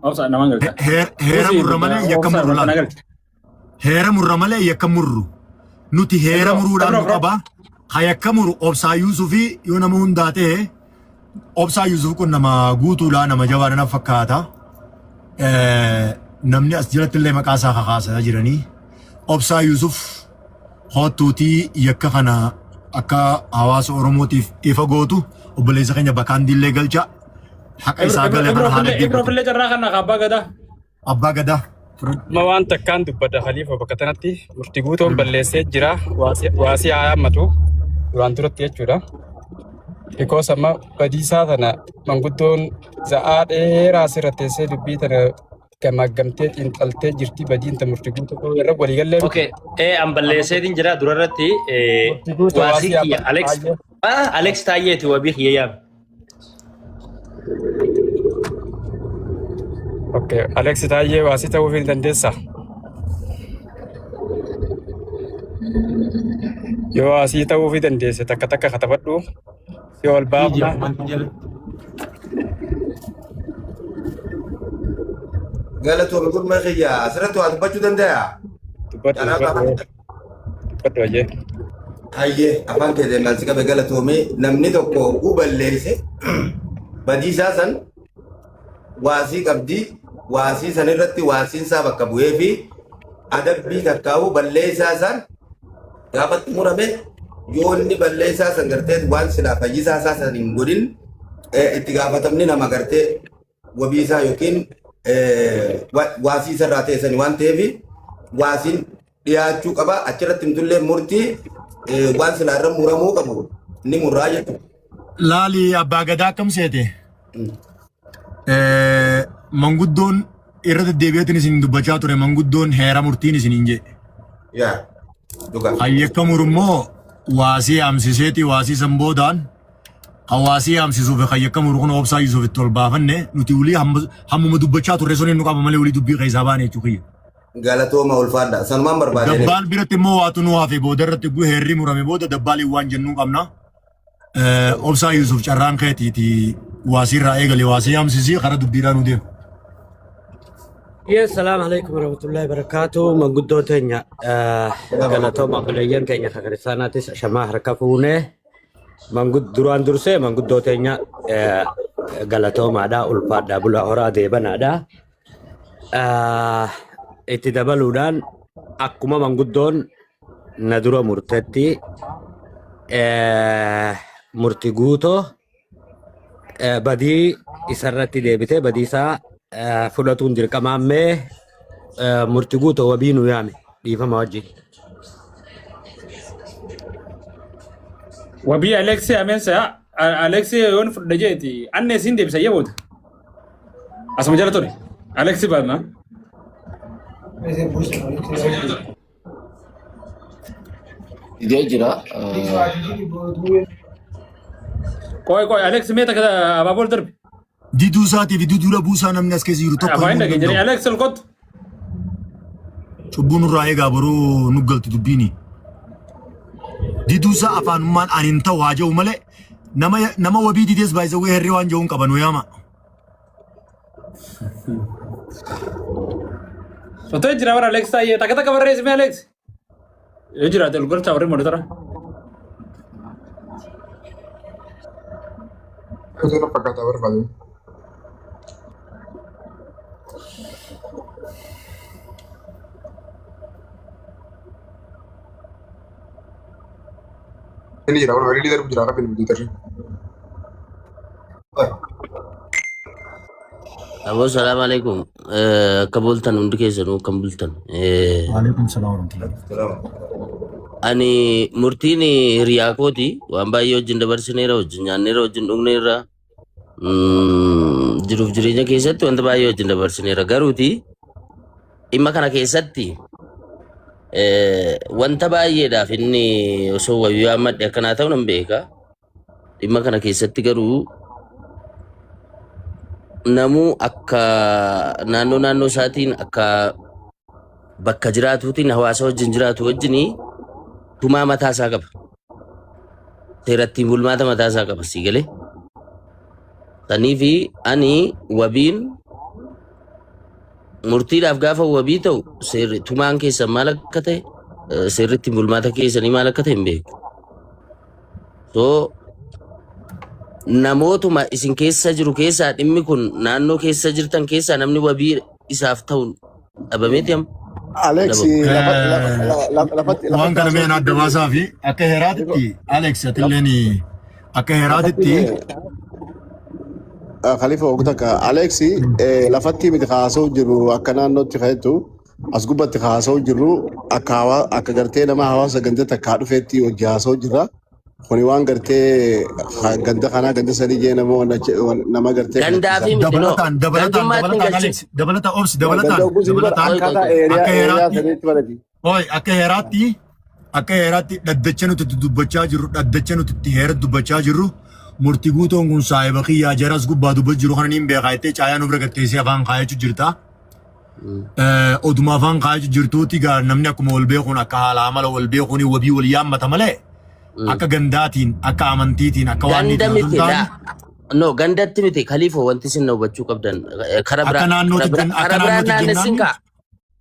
Obsa namaan galcha. heera murra malee yakka murru laala. Heera murra malee yakka murru. Nuti heera muruudhaan nu qaba. Ha yakka muru Obsaa Yusufi yoo nama hundaa ta'e Obsaa Yusuf kun nama guutuudha nama jabaadha na fakkaata. Namni as jalatti illee maqaa isaa kakaasaa jiranii. Obsaa Yusuf hoottuutii yakka kana akka hawaasa Oromootiif ifa gootu obboleessa keenya Bakaandiillee galcha. Haqa isaa gale kana haa dhaggeeffatu. Ibroo carraa kana abbaa gadaa. Abbaa gadaa. Amma waan takkaan dubbadha Khalifa bakka tanatti murtii guutuun balleessee jira waasii haa yaammatu duraan duratti jechuudha. Because amma badiisaa tana manguddoon za'aa dheeraa asirra teessee dubbii tana gamaggamtee xiinxaltee jirti badiin ta murtii guutuu irra waliigallee miti. Okay, an balleesseetiin jira durarratti Murtii guutuu waasii waasii kiyya yaammatu. Alex Alex Taayyeeti wabii kiyya yaame. Okay, Alex Taayyee waasii ta'uuf hin dandeessaa? Yoo waasii ta'uuf dandeesse takka takka katabadhu si ol baafna. Galatoomii gurmee kiyya asirratti waa dubbachuu danda'a? Dubbadhu Carraa dubbadhu gaafadha. dubbadhu ayyee. Hayyee afaan kee deemaan si qabe galatoomii namni tokko oguu balleesse badiisaa san waasii qabdi waasii san irratti waasiin isaa bakka bu'ee fi adabbii takkaa'uu balleessaa san gaafatti murame yoo inni balleessaa san gartee waan silaa fayyisaa isaa san hin godhin itti gaafatamni nama gartee wabii isaa yookiin waasii isarraa ta'e sani waan ta'eef waasiin dhiyaachuu qaba achirratti himtullee murtii waan silaa irra muramuu qabu ni murraa jechuudha. Laali abbaa gadaa akkam seete? Manguddoon irra deddeebi'eetiin isin dubbachaa ture manguddoon heera murtiin isiniin jedhe. Yaa dhugaa. Hayyakka murummoo waasii yaamsiseeti waasii san boodaan hawaasii yaamsisuuf hayyakka muru kun obsaa Yuusuf itti ol baafanne nuti ulii hammuma dubbachaa turre sun nu qaba malee ulii dubbii keessaa baane jechuu kiyya. Galatooma ulfaadha. Sanumaan barbaadeen. Dabbaal biratti immoo waatu nu hafe booda irratti heerri murame booda dabbaaliin waan jennuu qabna. Obsaa Yuusuf carraan keetiiti waasii irraa eegale waasii yaamsisii karaa dubbiidhaan nu deema. Yes, salam alaikum warahmatullahi wabarakatuh. Manguddoo teenya galatooma obboleeyyan keenya kan kiristaanaatis shamaa harka fuunee duraan dursee manguddoo teenya galatoomaadha ulfaadha bulaa horaa deebanaadha. Itti dabaluudhaan akkuma manguddoon na dura murtetti Murti Guutoo badii isarratti deebitee badii isaa fudhatuun dirqama ammee Murti Guutoo wabii nu yaame dhiifama wajjin. Wabii Aleksii ameensa Aleksii yoon fudhadha jeeti anne siin deebisa iyyee booda. Asuma jala ture. Aleksii baadna. Didee jira. Qoy qoy Aleksii mee takka abaaboo ol darbi. Diduu isaatii fi diduu dhabuu isaa namni as keessa jiru tokko Afaan himuu hin dhageenya. danda'u. Aleksii ol kottu. Cubbuu nurraa eegaa boruu nu galti dubbiini. Diduu isaa afaanummaan ani hin ta'u haa jedhu malee nama nama wabii didees baay'isawwee herree waan jedhu hin qaban yaama. Otoo jira bara Alex taa'ee takka takka barreessi mee Alex. Yoo jiraate ol galchaa warri moderator. Osoo fakkaataa barbaadu. Inni jira kun horiilee darbu jira rabbi nu tarree. Aboo salaam alaikum. Akka bultan hundi keessanuu akkam bultan. Waalaikum salaam warahmatullahi. Ani murtiin hiriyaa kooti waan baay'ee wajjin dabarsineera wajjin nyaanneera wajjin dhugneerra. Jiruuf jireenya keessatti wanta baay'ee wajjin dabarsineera. Garuuti dhimma kana keessatti wanta baay'eedhaaf inni osoo wayyuu yaammadhe akkanaa ta'u nan beeka. Dhimma kana keessatti garuu namuu akka naannoo naannoo isaatiin akka bakka jiraatuutiin hawaasa wajjin jiraatu wajjin tumaa mataa isaa qaba. Seera ittiin bulmaata mataa isaa qaba sii galee. Saniifi ani wabiin murtiidhaaf gaafa wabii ta'u seerri tumaan keessan maal akka ta'e seerri ittiin bulmaata keessanii maal akka ta'e hin beeku. So namootuma isin keessa jiru keessaa dhimmi kun naannoo keessa jirtan keessaa namni wabii isaaf ta'u dhabameeti amma. Alex Dhabamu. lafatti Waan lafatti kana mee haasa'u adda baasaa fi akka heeraatitti Alex atilleen akka lafatti heeraatitti Khalifa ogu takka Alex lafatti miti haasa'u jiru akka naannootti ka'etu as gubbatti haasa'u jirru akka akka gartee nama hawaasa ganda takkaa dhufeetti hojii haasa'u jirra. Kuni waan gartee ganda kanaa ganda sadii jee nama nama gartee Gandaa fi miti no. dabalataan dabalataan Gandummaatti hin dabalataan galchin. Alex dabalataan obsi Ganda dabalataan oguu siin bara dabalataan Qoy qoy akkaataa qoy. eeriyaa akka eeriyaa heeraatti saniitti barati. Oi, akka heeraatti dhaddacha nuti itti dubbachaa jirru, dhaddacha nuti itti heera dubbachaa jirru, murtii guutoon kun saahiba kiyyaa jaras gubbaa dubbachaa jiru kana niin beekaa jettee caayaa nu bira gatteessee afaan kaayachuu jirta. Oduma afaan kaayachuu jirtuuti gaa namni akkuma wal beekuun akka haala amala wal beekuun wabii wal yaammata malee akka gandaatiin akka amantiitiin akka waan Ganda niitiin osoo hin miti taane laa. No gandatti miti kaliifoo wanti isin na hubachuu qabdan. Kara akka biraa kara naannootti biraa akka kara biraa naannootti naannessin jennaan kaa.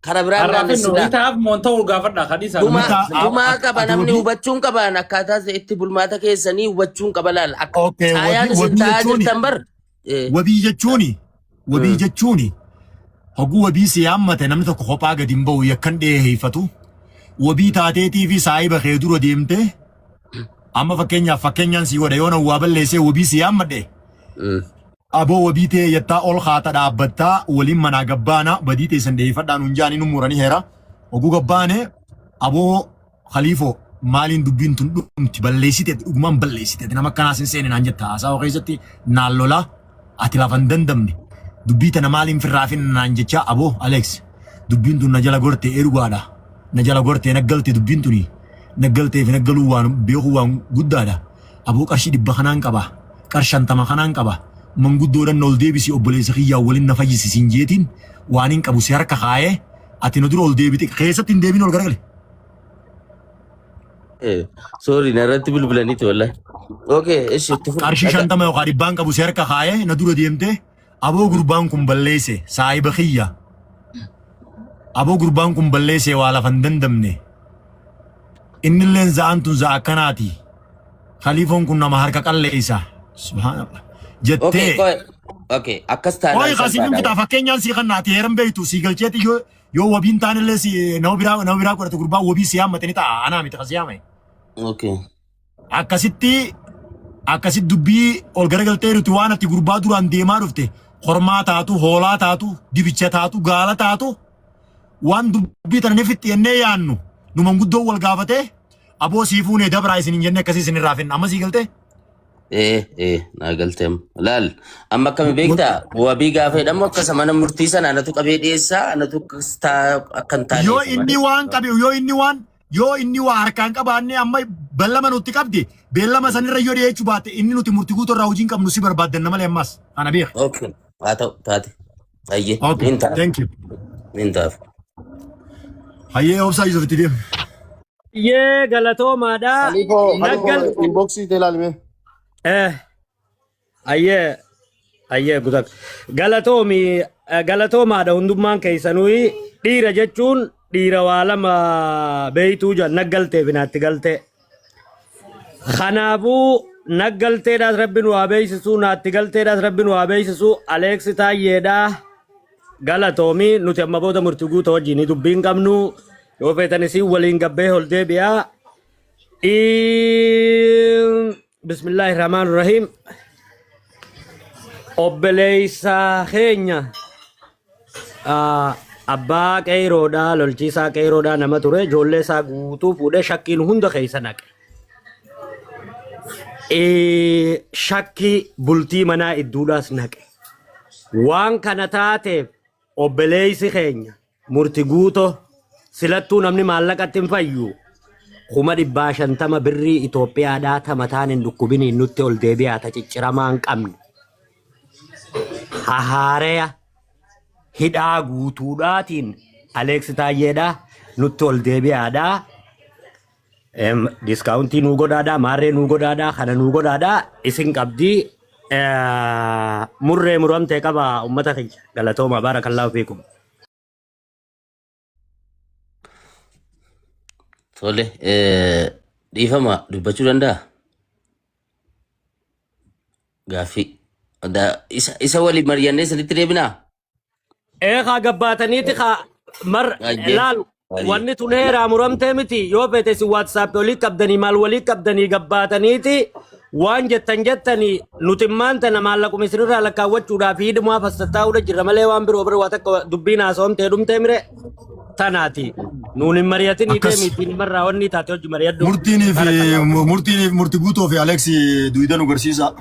Kara biraan Har'aaf inni naannessinaa. wayitaaf moon ta'uu gaafadha kadhiisa. Tumaa Wayita tumaa qaba ati namni wabii hubachuun qabaan akkaataa itti bulmaata keessanii hubachuun qaba laal. Akka okay caayaan wabii isin wabii taa'aa jechuuni jirtan bar. wabii jechuuni wabii jechuuni hoguu wabii si yaammate namni tokko kophaa gadi hin ba'u yakkan dhiyeeffatu wabii taateetii fi saahiba kee dura deemte amma fakkeenyaaf fakkeenyaan si godha yoo na waa balleessee wabii si yaammadhe Aboo wabii tee yettaa ol kaata dhaabbattaa waliin manaa gabbaana badii teessan dheeyfadhaa nuun jaanii nu muranii heera oguu gabbaane aboo khaliifoo maaliin dubbiin tun dhumti balleessite dhugumaan balleessite ati nama akkanaa sin seene naan jetta haasawa keessatti naan lolaa ati lafa hin dandamne dubbii tana maaliin firraa finna naan jechaa aboo Alex dubbiin tun na jala gorte ergaadha na jala gorte naggalte dubbiin tuni naggaltee fi naggaluu waan beekuu waan guddaadha aboo qarshii 100 kanaan qaba qar 50 kanaan qaba manguddoodhan na ol deebisi obboleessa kiyyaa walin na fayyisi siin jeetiin waanin qabu si harka kaayee ati na dura ol deebite keessatti hin deebin ol garagale. Sorry narratti bilbilaniiti wallahi. Okay, ishi itti fufi. Qarshii 50 yookaan dhibbaan qabu si harka kaayee na dura deemte aboo gurbaan kun balleesse saahiba kiyya aboo gurbaan kun balleesse waa lafa hin dandamne innilleen za'aan tun za'a akkanaati Khaliifoon kun nama harka qalleessa. Subhaanallah. Okay, Jettee. qoy. Okay, akkas taanaan Qoy kasiif hin salphaadha. fitaa fakkeenyaan sii kan ati heeran beektu sii galcheeti yoo yoo wabiin taanillee si nama biraa nama biraa godhate gurbaa wabii si yaammate ni ta'a anaa miti kasi yaame. Okay. Akkasitti Akkasi dubbii ol garagaltee nuti waan ati gurbaa duraan deemaa dhufte kormaa taatu, hoolaa taatu, dibicha taatu, gaala taatu waan dubbii tana ni fixxi jennee yaannu nu manguddoo wal gaafatee aboo sii fuunee dabraa isin hin jenne akkasii isin irraa finna amma sii galtee. Ee ee naa galte amma. Laal amma akkami beektaa wabii gaafa jedhamu akkasa mana murtii sana anatu qabee dhiyeessaa anatu akkas taa akka hin Yoo taaneef inni malee. waan qabe yoo inni waan yoo inni waa harkaan qabaanne amma bellama nutti qabde beellama sanirra yoo dhiyeechuu baate inni nuti murtii guutuu irraa hojii hin qabnu si barbaaddanna malee ammas ana beeka. Okay haa ta'u taate. Hayyee Okay, nin ta'a thank you. nin ta'aaf. Hayyee obsaa Yusuf itti deemu. Yee galatoomaadha. Khaliifoo Naggal. Khaliifoo inboxii ta'e ilaalime. Eh, ayyee ayyee gutak. Galatoomi galatoomaadha hundummaan keessanuu dhiira jechuun dhiira waa lama beeytuu jedhan naggaltee fi naatti galtee. Kanaafuu naggalteedhaas rabbi nu haa beeksisuu naatti galteedhaas rabbi nu haa beeksisuu Aleeksi Taayyeedhaa. Galatoomi nuti amma booda murtii guuta wajjin dubbii hin qabnu yoo feetan isin waliin gabbee ol deebi'aa. Bismillaahi rahmaan rahiim. Obboleessa keenya abbaa qeeyroodhaa lolchiisaa qeeyroodhaa nama ture ijoollee isaa guutuu fuudhee shakkiin hunda keessa naqe. Shakkii bultii manaa idduudhaas naqe. Waan kana taateef obboleessi keenya murti guuto silattuu namni maallaqatti hin fayyu 550,000 birrii Itoophiyaadhaa ta mataan hin dhukkubiniin nutti ol deebi'aa ta cicciramaa hin qabne hahaareya hidhaa guutuudhaatiin Aleeksi Taayyeedhaa nutti ol deebi'aadhaa. Diskaawuntii nuu godhaadhaa, maarree nuu godhaadhaa, kana nuu godhaadhaa isin qabdii murree muramtee qaba ummata kiyya. Galatooma baarakallaahu fiikum. Tole dhiifama dubbachuu danda'a? Gaaffii. Isa waliin mari'annee sanitti deebinaa? Ee kaa gabbaataniiti kaa mar Ayyee. laal Ayyee. wanni tun heeraa muramtee miti yoo feete isin waatsaappi olii qabdanii maal walii qabdanii gabbaataniiti waan jettan jettanii nuti immaan tana maallaquma isinirraa lakkaawwachuudhaaf hidhumaa fassattaa'uudha jirra malee waan biroo bira waa takka dubbiin haasawamtee dhumtee mire tanaati nuun hin mari'atinii Akkas. deemi ittiin marraa wanni taate hojii mari'adhu. Murtiinii fi Barakallahu. murtiinii fi murti guutuu fi Alex duwida nu garsiisa.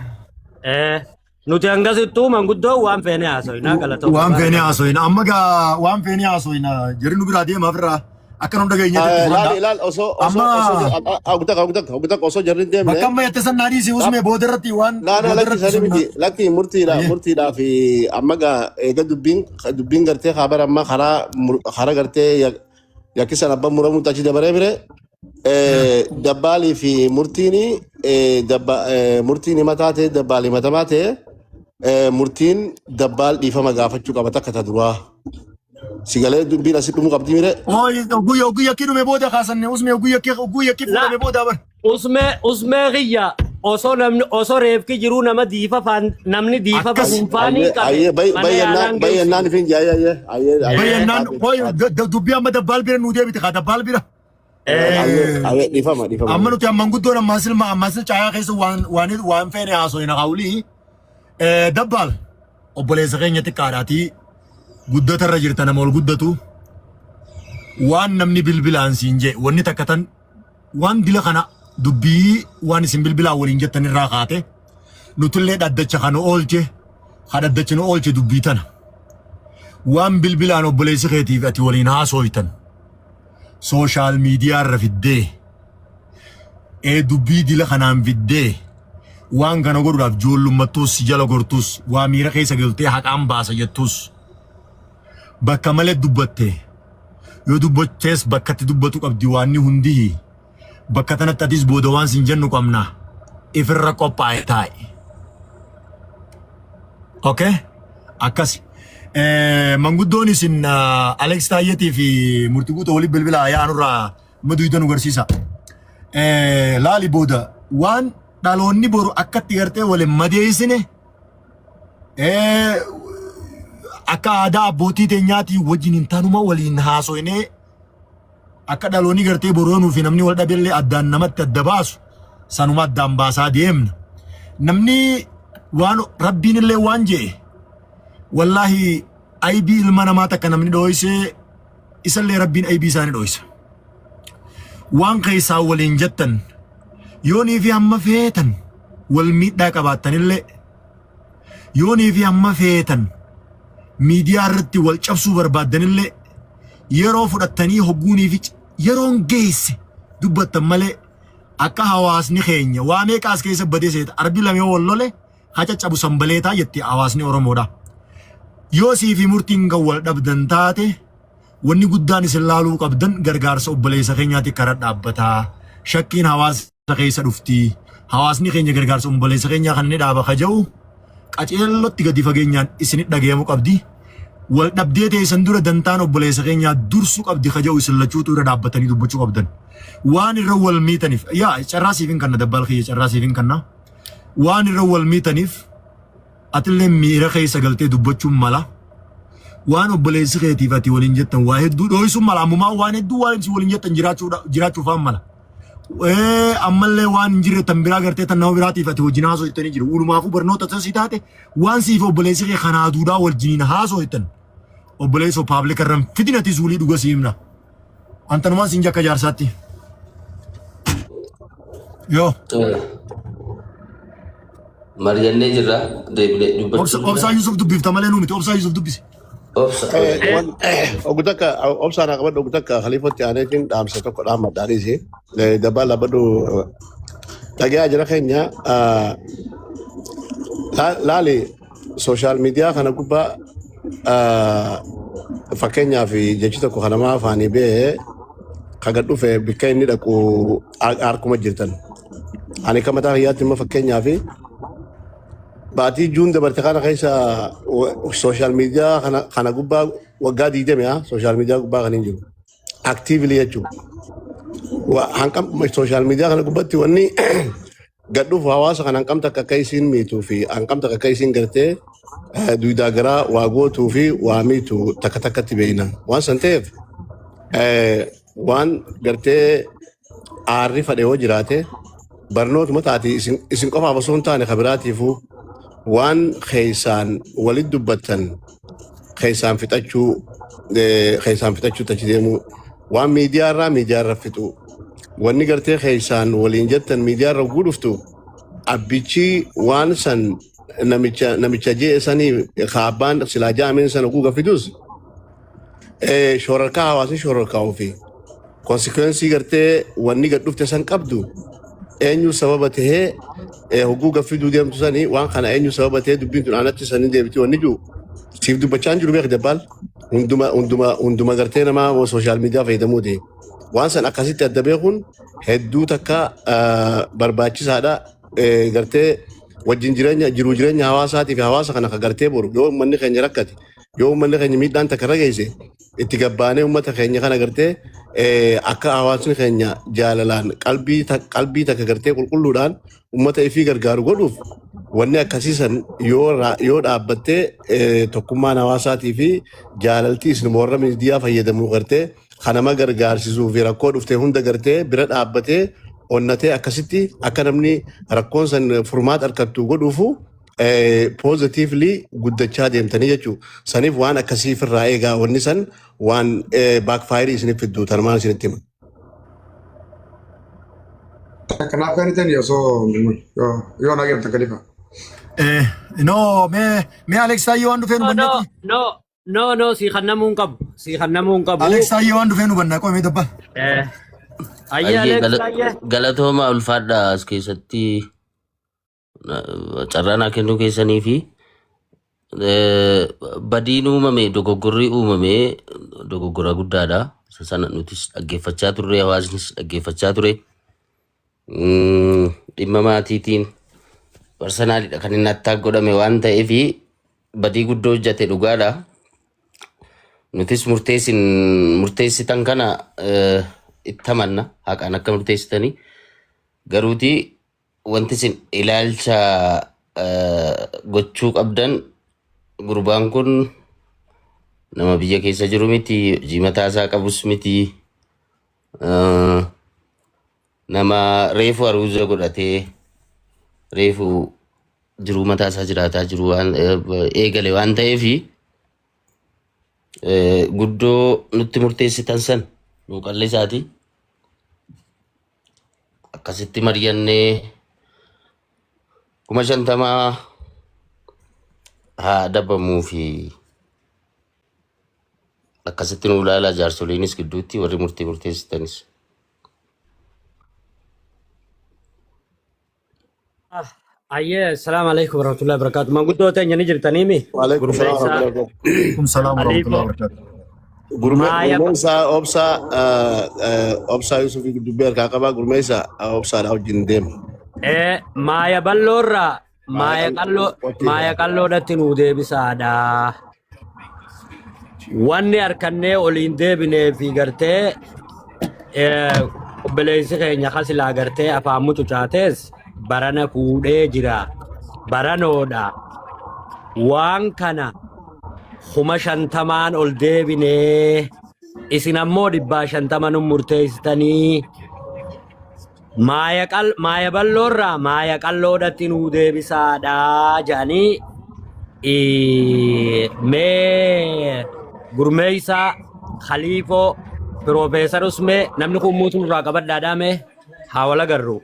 Ee Nuti hangasittuu manguddoo waan feene haasoyna galatooma. Waan feene haasoyna. Amma gaa waan feene haasoyna. Jarri nu biraa deema ofirraa. Akka nu dhageenyetti itti Laal fudhadha. ilaal osoo osoo Amma osoo hogdaka hogdaka hogdaka osoo jarri hin deemne. bakka amma jette san naa dhiisi usmee booda irratti waan Laa laa booda lakki irratti sani sun miti lakki murtiidha Ayyee. murtiidhaa fi amma gaa eega dubbiin dubbiin gartee kaabara amma karaa karaa gartee yakkisan abbaan muramuutti achi dabaree bire dabbaalii fi murtiin murtiin himataa ta'e dabbaal himatamaa ta'e murtiin dabbaal dhiifama gaafachuu qaba takka ta duraa. Sigalee dubbiin asii dhumuu qabdi mire. Guyya guyya kii dhume booda kaasanne usmee guyya kii guyya kii La fuudhame booda bar. usmee usmee kiyya osoo namni osoo reefki jiruu nama diifa faan namni diifa Akkas. funfaanii Ayyee qabe ayyee mana bayyannaan yaalaan bayyannaan geessinu. ifin ayyee ayyee ayyee ayyee Bayyannaan taate qoy taate dubbii amma dabbaal bira nuu deebite kaa dabbaal bira. ayyee ayyee dhiifama dhiifama. Amma nuti amman guddoon ammaan silma ammaan sil caayaa keessa waan waan waan feene haasoyna kaawulii dabbaal obboleessa keenya xiqqaadhaatii guddata irra jirta nama ol guddatu waan namni bilbilaan siin jee wanni takka tan waan dila kana dubbii waan isin bilbilaan waliin jettan irraa kaate nutillee dhaddacha kana oolche ha dhaddacha nu oolche dubbii tana waan bilbilaan obboleessi keetiif ati waliin haasooytan sooshaal miidiyaa irra fiddee ee dubbii dila kanaan fiddee waan kana godhuudhaaf joollummattuus si jala gortuus waa miira keessa galtee haqaan baasa jettuus bakka malee dubbatte yoo dubbattees bakkatti dubbatu qabdi waanni hundi bakka tanatti atis booda waan sin jennu qabna ifirra qophaa'e taa'e. Okay? Akkas. Manguddoon isin Alex Taayyeetii fi Murtii Guutuu waliin bilbilaa yaa'anurraa maduuda nu garsiisa. Laali booda waan dhaloonni boru akkatti gartee waliin madeessine akka aadaa abbootii teenyaatii wajjin hin taanuma waliin haasoynee akka dhaloonni gartee boru fi namni wal dhabeellee addaan namatti adda baasu sanuma addaan baasaa deemna. Namni waan Rabbiin illee waan je'e, wallaahi, aybii ilma namaa takka namni dhooysee isallee Rabbiin aybii isaanii dhooysa. Waan keessaa waliin jettan yoonii fi hamma feetan wal miidhaa qabaattanillee, yoonii fi hamma feetan miidiyaa irratti wal cabsuu barbaaddanillee, yeroo fudhattanii hogguunii fi yeroon geesse dubbattan malee, akka hawaasni keenya waa meeqaas keessa badee seeta, arbi lamee wal lole haa caccabu sanbaleetaa jetti hawaasni Oromoodha. Yoo sii fi murtiin kan wal dhabdan taate, wanni guddaan isin laaluu qabdan gargaarsa obboleessa keenyaatti kara dhaabbataa. Shakkiin hawaasa keessa dhufti. Hawaasni keenya gargaarsa obboleessa keenyaa kan inni dhaaba kaja'u qaceellotti gadi fageenyaan isinit dhagayamu qabdi. Wal dhabdee teessan dura dantaan obboleessa keenyaa dursuu qabdi kaja'u isin lachuutu irra dhaabbatanii dubbachuu qabdan. Waan irra wal miitaniif, yaa carraa siif hin kanna, dabbaal kiyya, carraa siif hin kanna. Waan irra wal miitaniif atillee miira keessa galtee dubbachuun mala. Waan obboleessi keetiif ati waliin jettan waa hedduu dhooysuun mala. Ammumaa waan hedduu waan isin waliin jettan jiraachuufaan mala. Ammallee waan hin jirre tan biraa gartee tan nama biraatiif ati wajjin haasoo jettanii jiru. Walumaafuu barnoota tasii taate waan siif obboleessi kee kanaa duudaa wajjiniin haasoo jettan. Obboleessoo public irran fidin ati zuulii dhuga si himna. Antanumaan siin jakka jaarsaatti. Yoo. Mari'annee jirra, deebinee dubbachuu. Obsaa Yusuf dubbifta malee nuu miti. Obsaa Yusuf dubbisi. Obsa. Oggu takka obsaan haa qabadhu, oggu takka khaliifatti aaneetiin dhaamsa tokko dhaammadhaanis dabbaa labbadhu dhagayaa jira keenya. Laali, social media kana gubbaa, fakkeenyaaf, jechi tokko kan namaa afaanii ba'ee kaga dhufe bikka inni dhaqu harkuma jirtan. Ani akka mataa kiyyaatti immoo, fakkeenyaaf, baatii juun dabarte kana keessa social media kana gubbaa waggaa 20 social media gubbaa kan hin jiru. Actively jechuudha. Hanqam social media kana gubbatti wanni gad dhufu hawaasa kana hanqam takka akka isiin miituu fi hanqam takka akka isiin gartee duudaa garaa waa gootuu fi waa miitu takka takkatti beekna. Waan san ta'eef, waan gartee aarri fadhe yoo jiraate, barnootuma taati isin qofaaf osoo hin taane kabiraatiifuu, waan keessaan walit dubbattan keessaan fixachuu achi deemuu, waan miidiyaarraa miidiyaarra fixuu, wanni gartee keessaan waliin jettan miidiyaarra guu dhuftu, abbichi waan san namicha jee sanii kaabbaan silaa jaameen sana guuga fidus, shoorarkaa hawaasni shoorarkaa fi consequence gartee wanni gad dhufte san qabdu eenyu sababa tahee, hogguu gaffiduu deemtu sanii waan kana eenyu sababa tahee dubbiin tun anatti sanii deebiti, wanni jiru siif dubbachaa hin jiru. Beek dabbaal, hunduma hunduma hunduma gartee namaa social media fayyadamuuti. Waan san akkasitti adda beekuun hedduu takka barbaachisaadha. Gartee wajjin jireenya, jiruu jireenya hawaasaatii fi hawaasa kana ka gartee boru yoo uummanni keenya rakkate, yoo uummanni keenya miidhaan takka irra geesse, itti gabbaanee uummata keenya kana gartee akka hawaasni keenya jaalalaan qalbii takka gartee qulqulluudhaan uummata ifii gargaaru godhuuf, wanni akkasiisan yoo dhaabbattee, tokkummaan hawaasaatii fi jaalaltii isin warra miidiyaa fayyadamu gartee kanama gargaarsisuu fi rakkoo dhufte hunda gartee bira dhaabbatee onnatee akkasitti akka namni rakkoon san furmaata argattu godhuufu positively guddachaa deemtanii jechuudha. Saniif waan akkasii ofirraa eegaa, wanni san waan backfire isiniif fiddu tarmaan isinitti hima. Kanaaf kan ittiin osoo yoo na geemtan kalifa. No, mee Alex Taayyee waan dhufee nu No, no, bannetti. no, no, no, si kannamuu hin qabu. Si kannamuu hin qabu. Alex Taayyee waan dhufee nu bannaa qoomee dabba. Ayyee. Ayyee. Alex Taayyee. Galatooma, ulfaadha, as keessatti carraa naa kennuu keessanii fi badiin uumame, dogoggorri uumame dogoggora guddaadha. Isa sana nutis dhaggeeffachaa turre, hawaasnis dhaggeeffachaa ture. Dhimma maatiitiin personally dha kan inni attack godhame waan ta'eef badii guddoo hojjate, dhugaadha. Nutis murteessitan kana itti amanna, haqaan akka murteessitanii. Garuuti wanti isin ilaalcha gochuu qabdan, gurbaan kun nama biyya keessa jiru miti, hojii mataa isaa qabus miti. Nama reefu aruuza godhatee reefu jiruu mataa isaa jiraataa jiru waan eegale waan ta'eef guddoo nutti murteessitan san nuu qallisaati. Akkasitti mari'annee 50,000 haa adabamuu fi akkasitti nuu ilaalaa jaarsoliinis gidduutti warri murtii murteessitanis. Ayyee, assalaamu alaikum warahmatullahi wabarakatuh. Manguddoo teenya ni jirtaniimi? Waalaikum salaam Gurmeessaa, warahmatullahi wabarakatuh. Kum salaam warahmatullahi Khaliifoo, wabarakatuh. Maaya Gurmeessaa obsaa obsaa Yusufii dubbii harkaa qabaa gurmeessaa obsaadha wajjin deema. Maaya bal'oorraa Maaya maaya qalloo maaya qalloodhatti nuu deebisaadha. Wanni harkannee oliin deebinee fi gartee obboleessi keenya kasilaa gartee afaan mucucaates barana fuudhee jira. Baranoodha. Waan kana 50,000n ol deebinee isin ammoo 150 nu murteessitanii Maaya qal maaya bal'oorraa maaya qal'oodhatti nuu deebisaadha jedhanii mee gurmeessaa Khaliifoo Piroofeesar Usmee namni kun muutu nurraa qabadhaadhaa mee haa wal agarru.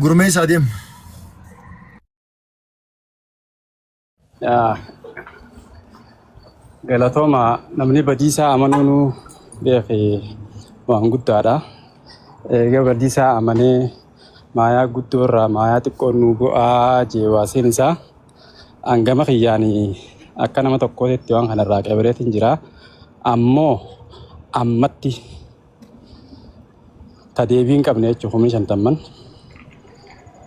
Gurmeessaa deem. Yaa, Galatooma namni badiisaa amanuun beeke waan guddaadha. Eega badiisaa amanee maayaa guddoo irraa maayaa xiqqoon nu bu'aa jee waasiin isaa. Hangama kiyyaan akka nama tokkootitti waan kanarraa qabareetiin jira. Ammoo ammatti ta deebii hin qabne jechuun 50,000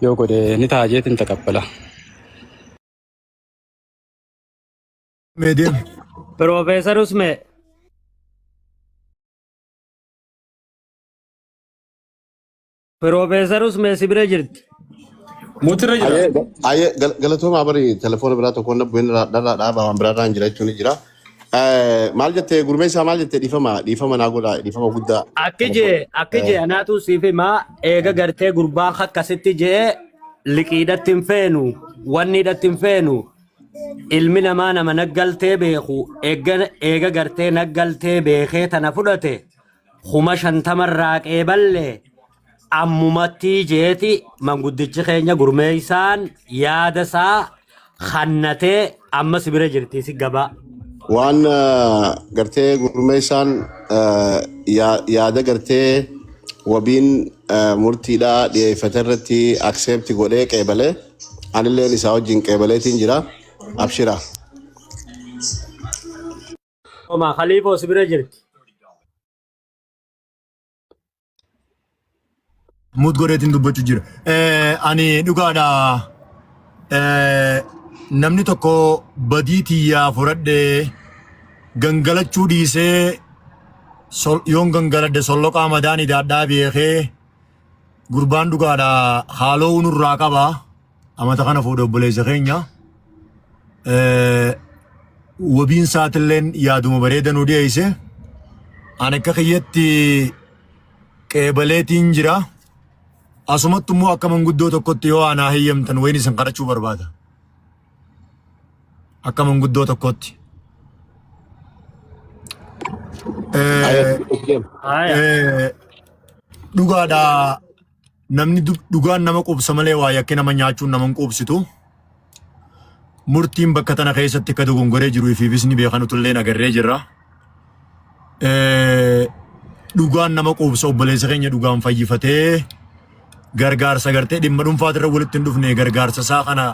yoo godhe ni ta'a jeetiin taqabbala. Mee deem. Piroofeesar Usmee. Piroofeesar Usmee si bira jirti. Mootirra jira. Ayyee ayyee galatoomaa bari telefoona biraa tokkoon dhabbu inni dharraa dhaabaa waan biraa irraan jira jechuun ni jira. Maal jettee gurmeessaa maal jettee dhiifama dhiifama naa godhaa dhiifama guddaa. Akki jee akki jee anaatu siif himaa eega gartee gurbaan akkasitti jee liqiidhatti hin feenu wanniidhatti hin feenu ilmi namaa nama naggaltee beeku eegga eega gartee naggaltee beekee tana fudhate 50,000 irraa qeeballe ammumattii jeeti manguddichi keenya gurmeessaan yaada isaa kannatee amma si bira jirti si gabaa. Waan gartee gurmeessaan yaada gartee wabiin murtiidhaa dhiyeeffate irratti accept godhee qeebalee anilleen isaa wajjin qeebaleetiin jira abshira. Oma Khaliifoo si bira jirti. Mut godheetiin dubbachuu jira. Ani dhugaadha. Namni tokko badii tiyyaa fudhadhee gangalachuu dhiisee yoon gangaladhe solloqaa madaan idaadhaa beekee gurbaan dhugaadha haaloo nurraa qaba. Amata kana fuudhe obboleessa keenya. Wabiin isaatilleen yaaduma bareeda nu dhiyeesse. Ani akka kiyyatti qeebaleetiin jira. Asumatti immoo akka manguddoo tokkotti yoo anaa heeyyamtan wayin isin kadhachuu barbaada. Akka manguddoo tokkotti. Dhugaadha namni dhugaan nama quubsa malee waa yakkee nama nyaachuun nama hin quubsitu. Murtiin bakka tana keessatti akka dogongoree jiru ifiifis ni beekan utullee agarree jirra. Dhugaan nama quubsa obboleessa keenya dhugaan fayyifatee gargaarsa gartee dhimma dhuunfaatirra walitti hin dhufne gargaarsa isaa kana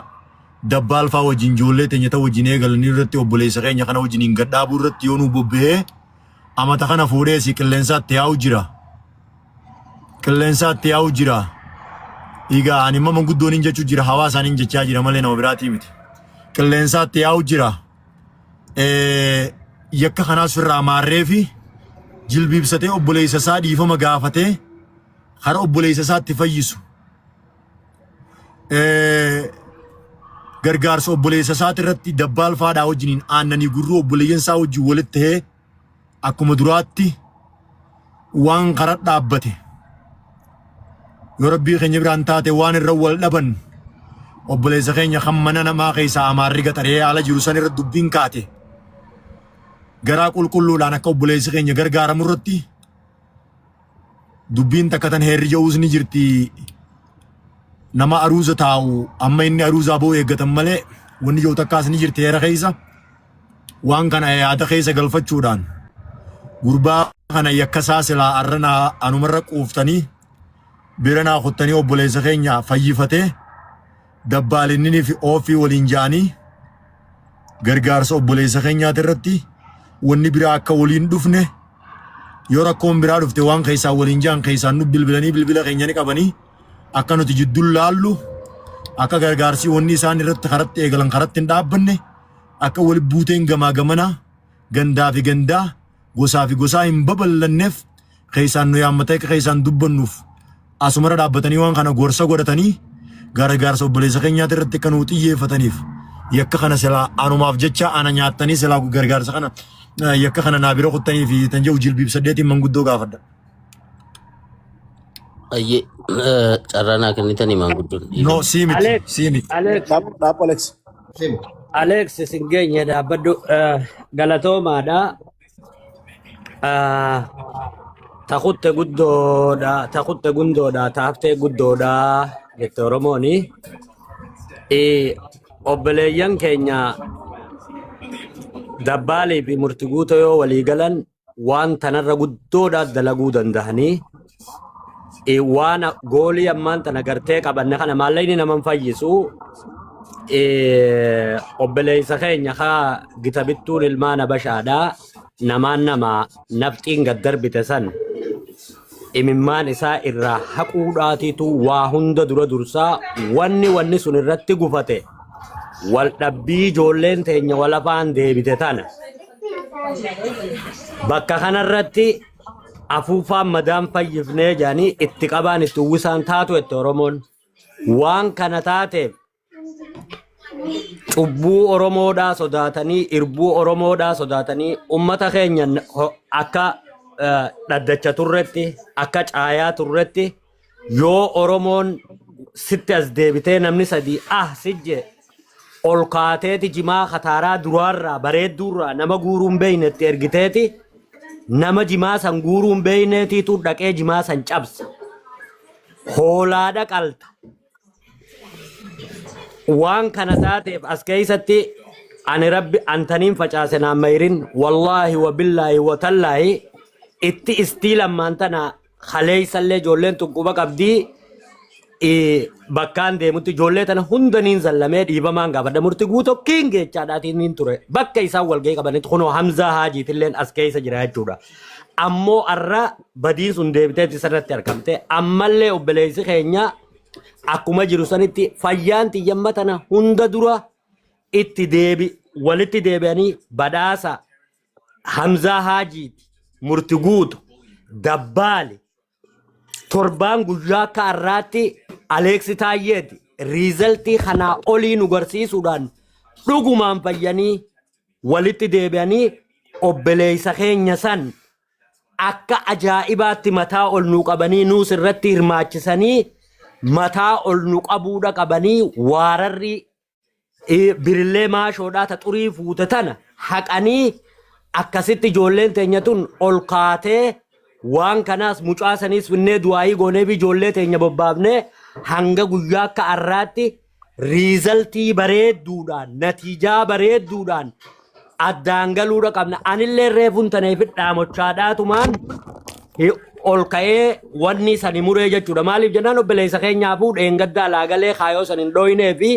dabbaalfaa wajjin ijoollee teenya ta'u wajjin eegalanii irratti obboleessa keenya kana wajjin hin gadhaabuu irratti yoo nu bobba'ee amata kana fuudhee si qilleensaatti yaa'u jira. Qilleensaatti yaa'u jira. Egaa ani immoo manguddoon hin jechuu jira hawaasaan hin jechaa jira malee nama biraatii miti. Qilleensaatti yaa'u jira. Yakka kanaas ofirraa maarree fi jilbiibsatee obboleessa isaa dhiifama gaafatee hara obboleessa isaatti fayyisu. Gargaarsa obboleessa isaati irratti dabbaal faadhaa wajjiniin aannanii gurruu obboleeyyan isaa wajjin walitti ta'ee akkuma duraatti waan kara dhaabbate. Yoo rabbii keenya biraan taate waan irra wal dhaban obboleessa keenya kan mana namaa keessaa amaarri gaxaree haala jiru san irra dubbiin kaate garaa qulqulluudhaan akka obboleessi keenya gargaaramu irratti dubbiin takka tan heerri ja'uus ni jirti. Nama aruuza taa'u amma inni aruuzaa ba'u eeggatan malee wanni jiru takkaas ni jirti heera keessa. Waan kana yaada keessa galfachuudhaan gurbaa kana yakka isaa silaa arra naa anumarra quuftanii bira naa kuttanii obboleessa keenya fayyifatee dabbaalinninii fi oofii waliin ja'anii gargaarsa obboleessa keenyaati irratti wanni biraa akka waliin dhufne yoo rakkoon biraa dhufte waan keessaa waliin ja'an keessaan nu bilbilanii bilbila keenya ni qabanii akka nuti jidduun laallu akka gargaarsi wanni isaan irratti karatti eegalan karatti hin dhaabbanne akka wali buuteen gamaa gamanaa gandaa fi gandaa gosaa fi gosaa hin babal'anneef keessaan nu yaammatee akka keessaan dubbannuuf asumarra dhaabbatanii waan kana gorsa godhatanii gargaarsa obboleessa keenyaati irratti akka nuu xiyyeeffataniif yakka kana silaa anumaaf jecha ana nyaattanii silaa gargaarsa kana yakka kana naa bira kuttanii fi tan jedhu jilbiib saddeetiin manguddoo gaafadha. Ayyee carraa naa kennitanii maanguddoon. No, sii miti, Alex, sii miti. Alex, Dhaab Alex. Alex isin geenye dhaabbadhu galatoomaadha. Takutte guddoodha, takutte gundoodha, taaftee guddoodha jette Oromooni. Obboleeyyan keenya dabbaalii fi murti guutuu yoo walii galan waan tanarra guddoodha dalaguu dandahanii waan goolii ammaan tana gartee qabanne kana maallaqni nama hin fayyisu. Obboleessa keenya kaa gita bittuun ilmaan habashaadha namaan nama nafxiin gad darbite san imimmaan isaa irraa haquudhaatiitu waa hunda dura dursaa. Wanni sun irratti gufate wal dhabbii ijoolleen teenya wal afaan deebite tana. Bakka kanarratti afuufaan madaan fayyifnee jedhanii itti qabaan itti uwwisaan taatu itti Oromoon. Waan kana taateef cubbuu Oromoodhaa sodaatanii, irbuu Oromoodhaa sodaatanii, ummata keenya akka dhaddacha turretti, akka caayaa turretti, yoo Oromoon sitti as deebitee namni sadii ah sijje ol kaateeti jimaa kataaraa duraarraa bareedduurraa nama guuruun beeynetti ergiteeti nama jimaa san guuruun beeyneetiitu dhaqee jimaa san cabsa. Hoolaadha qalta. Waan kana taateef as keessatti ani rabbi antaniin facaase naan mayrin, wallaahi wa billaahi wa tallaahi, itti istii lammaan tana kaleessallee ijoolleen tun quba qabdii. Bakkaan deemutti ijoollee tana hundaniin zallamee dhiibamaan gaafadha. Murti guutoo kiin geechaadhaatiin niin ture bakka isaan walgahii qabanitti. Kunoo Hamzaa Haajiitilleen as keessa jira jechuudha. Ammoo arra badiin sun deebiteetti isarratti argamte. Ammallee obboleessi keenya akkuma jiru sanitti fayyaan tiyyamma tana hunda dura itti deebi walitti deebi'anii badhaasa Hamzaa Haajiiti, murti guutu, dabbaali torbaan guyyaa akka har'aatti Aleeksi Taayyeeti riizaltii kanaa olii nu garsiisuudhaan dhugumaan fayyanii walitti deebi'anii obboleessa keenya san akka ajaa'ibaatti mataa ol nu qabanii nuus irratti hirmaachisanii mataa ol nu qabuudha qabanii waararri birillee maashoodhaa ta xurii fuute tana haqanii akkasitti ijoolleen teenya tun ol kaatee waan kanaas mucaa saniis finnee du'aayii goonee fi ijoollee teenya bobbaafnee hanga guyyaa akka har'aatti riizaltii bareedduudhaan natiijaa bareedduudhaan addaan galuudha qabna. Anillee reefuun taneef dhaamochaadhaatumaan ol ka'ee wanni sani muree jechuudha. Maaliif jennaan obboleessa keenyaafuu dheengaddaa laagalee kaayoo san hin dhooynee fi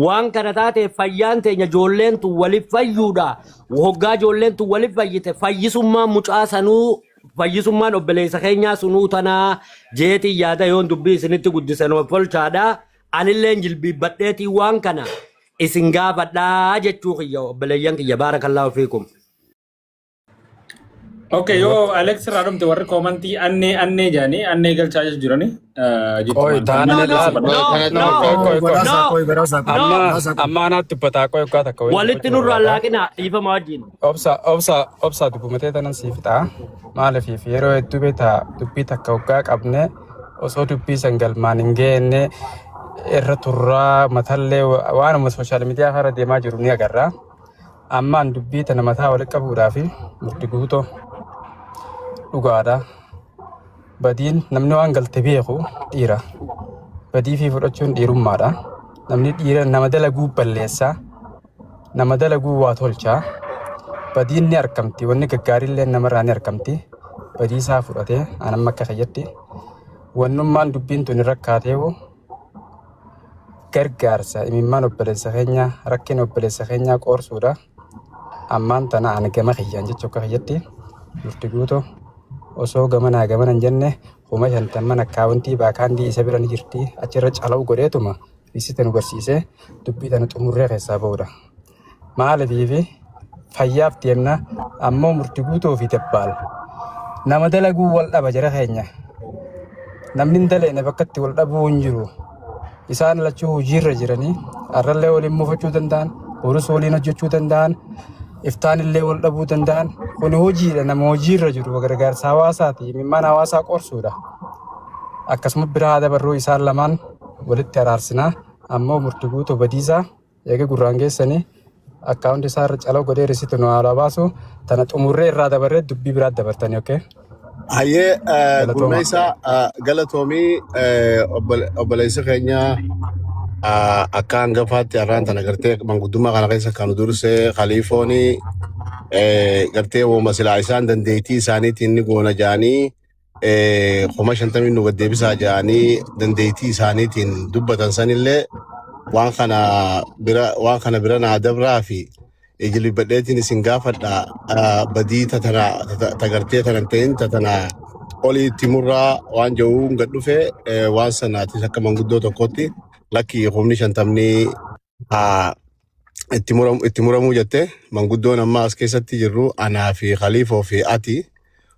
waan kana taateef fayyaan teenya ijoolleen tun waliif fayyuudha. Hoggaa ijoolleen tun waliif fayyite fayyisummaan mucaa sanuu fayyisummaan obboleessa keenyaa sunuu tanaa jeetii yaada yoon dubbii isinitti guddisan of olchaadha. Anilleen jilbiibbadheetii waan kana isin gaafadhaa jechuu kiyya, obboleeyyan kiyya, baarakallaahu fiikum. Okay, yoo Alex irraa dhumte warri koomantii annee annee jedhanii annee galchaa jirani. Qoy taanee laal. No, no, Qoy qoy qoy. no, Qoy badhaasaa, qoy Amma badhaasaa, qoy. amma anaatti dubbataa qoy qoy takka wayii Walitti dubbachuu nurraa barbaada. laaqina dhiifama wajjin. Obsa obsa obsa dubbumatee tanan sii fixa. Maaliif yeroo hedduu beektaa dubbii takka hoggaa qabne Osoo dubbii san galmaan hin geenne irra turraa matallee waanuma social media irra deemaa jiru ni agarra. Ammaan dubbii tana mataa walitti qabuudhaaf murti guutoo dhugaadha. Badiin namni waan galte beeku dhiira. Badii fi fudhachuun dhiirummaadha. Namni dhiira nama dalaguu balleessaa. Nama dalaguu waa tolchaa. Badiin ni argamti. Wanni gaggaariillee namarraa ni argamti. Badii isaa fudhatee an amma akka fayyatti. Wannummaan dubbiin tun rakkaateewu gargaarsa imimmaan obboleessa keenyaa rakkina obboleessa keenyaa qoorsuudha. Ammaan tana ani gama kiyyaan jechuu akka kiyyatti murti guutuu osoo gamanaa gamana hin jenne 50,000 akkaawuntii baakaandii isa bira ni jirti achirra calawu godheetuma riisiita nu garsiisee dubbii tana xumurree keessaa ba'uudha. Maaliifi fayyaaf deemna ammoo murti guutuu fi dabbaal nama dalaguu wal dhaba jara keenya. Namni hin daleene bakka itti wal dhabuu hin jiru. Isaan lachuu hojiirra jiranii har'allee waliin muufachuu danda'an, borus waliin hojjechuu danda'an, iftaanillee wal dhabuu danda'an. Kun hojiidha nama hojiirra jiru gargaarsa hawaasaati imimmaan hawaasaa qorsuudha. Akkasuma biraa dabarruu isaan lamaan walitti araarsinaa ammoo murti guutuu badiisaa eega gurraan geessanii akkaawunti isaa irra caloo godhee risiitu nu haala baasu tana xumurree irraa dabarree dubbii biraa dabartanii okay. Hayyee Galatooma. Gurmeessaa galatoomii obboleessa keenya akka hangafaatti har'aan tana gartee manguddummaa kana keessa kan dursee khaliifoonii gartee wooma silaa isaan dandeettii isaaniitiin ni goona jaanii 50,000 nu gaddeebisaa jaanii dandeettii isaaniitiin dubbatan sanillee waan kana bira waan kana bira naa dabraa fi ijilbadheetiin isin gaafadha badii tatana tagartee tanan ta'in tatana oliitti murraa waan jedhuun gad dhufe waan sanaatis akka manguddoo tokkotti lakki 50,000 haa itti muramu itti muramuu jette manguddoon amma as keessatti jirru anaa fi khaliifoo fi ati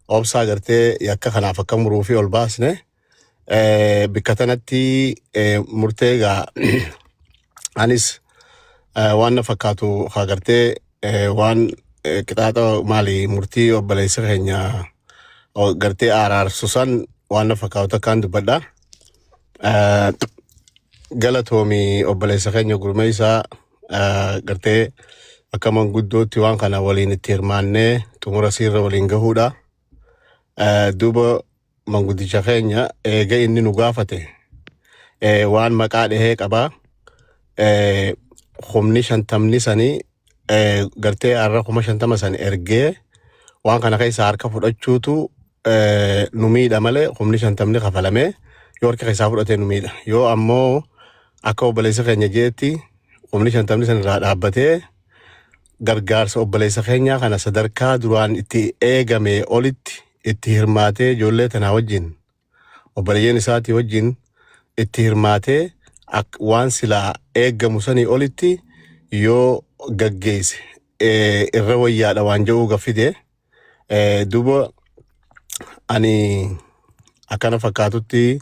obsaa gartee yakka kanaaf akka muruu fi ol baasne bikka tanatti murtee egaa anis waan na fakkaatu haa gartee waan qixaaxa maali murtii obboleessa keenya gartee araarsu san waan na fakkaatu takkaan dubbadha. Galatoomi obboleessa keenya Gurmeessaa gartee akka manguddootti waan kana waliin itti hirmaannee xumura siirra waliin gahuudha. Duuba manguddicha keenya eega inni nu gaafate waan maqaa dhahee qabaa. 50,000 sanii gartee har'a 50,000 san ergee waan kana keessa harka fudhachuutu nu miidha malee 50,000 kafalamee yoo harka keessaa fudhatee nu miidha. Yoo ammoo akka obboleessa keenya jeetti 50,000 san irraa dhaabbatee gargaarsa obboleessa keenyaa kana sadarkaa duraan itti eegame olitti itti hirmaatee ijoollee tanaa wajjin obboleeyyan isaatii wajjin itti hirmaatee waan silaa eeggamu sanii olitti yoo gaggeesse irra wayyaadha waan jedhuu gaffide. Duuba ani akkana fakkaatutti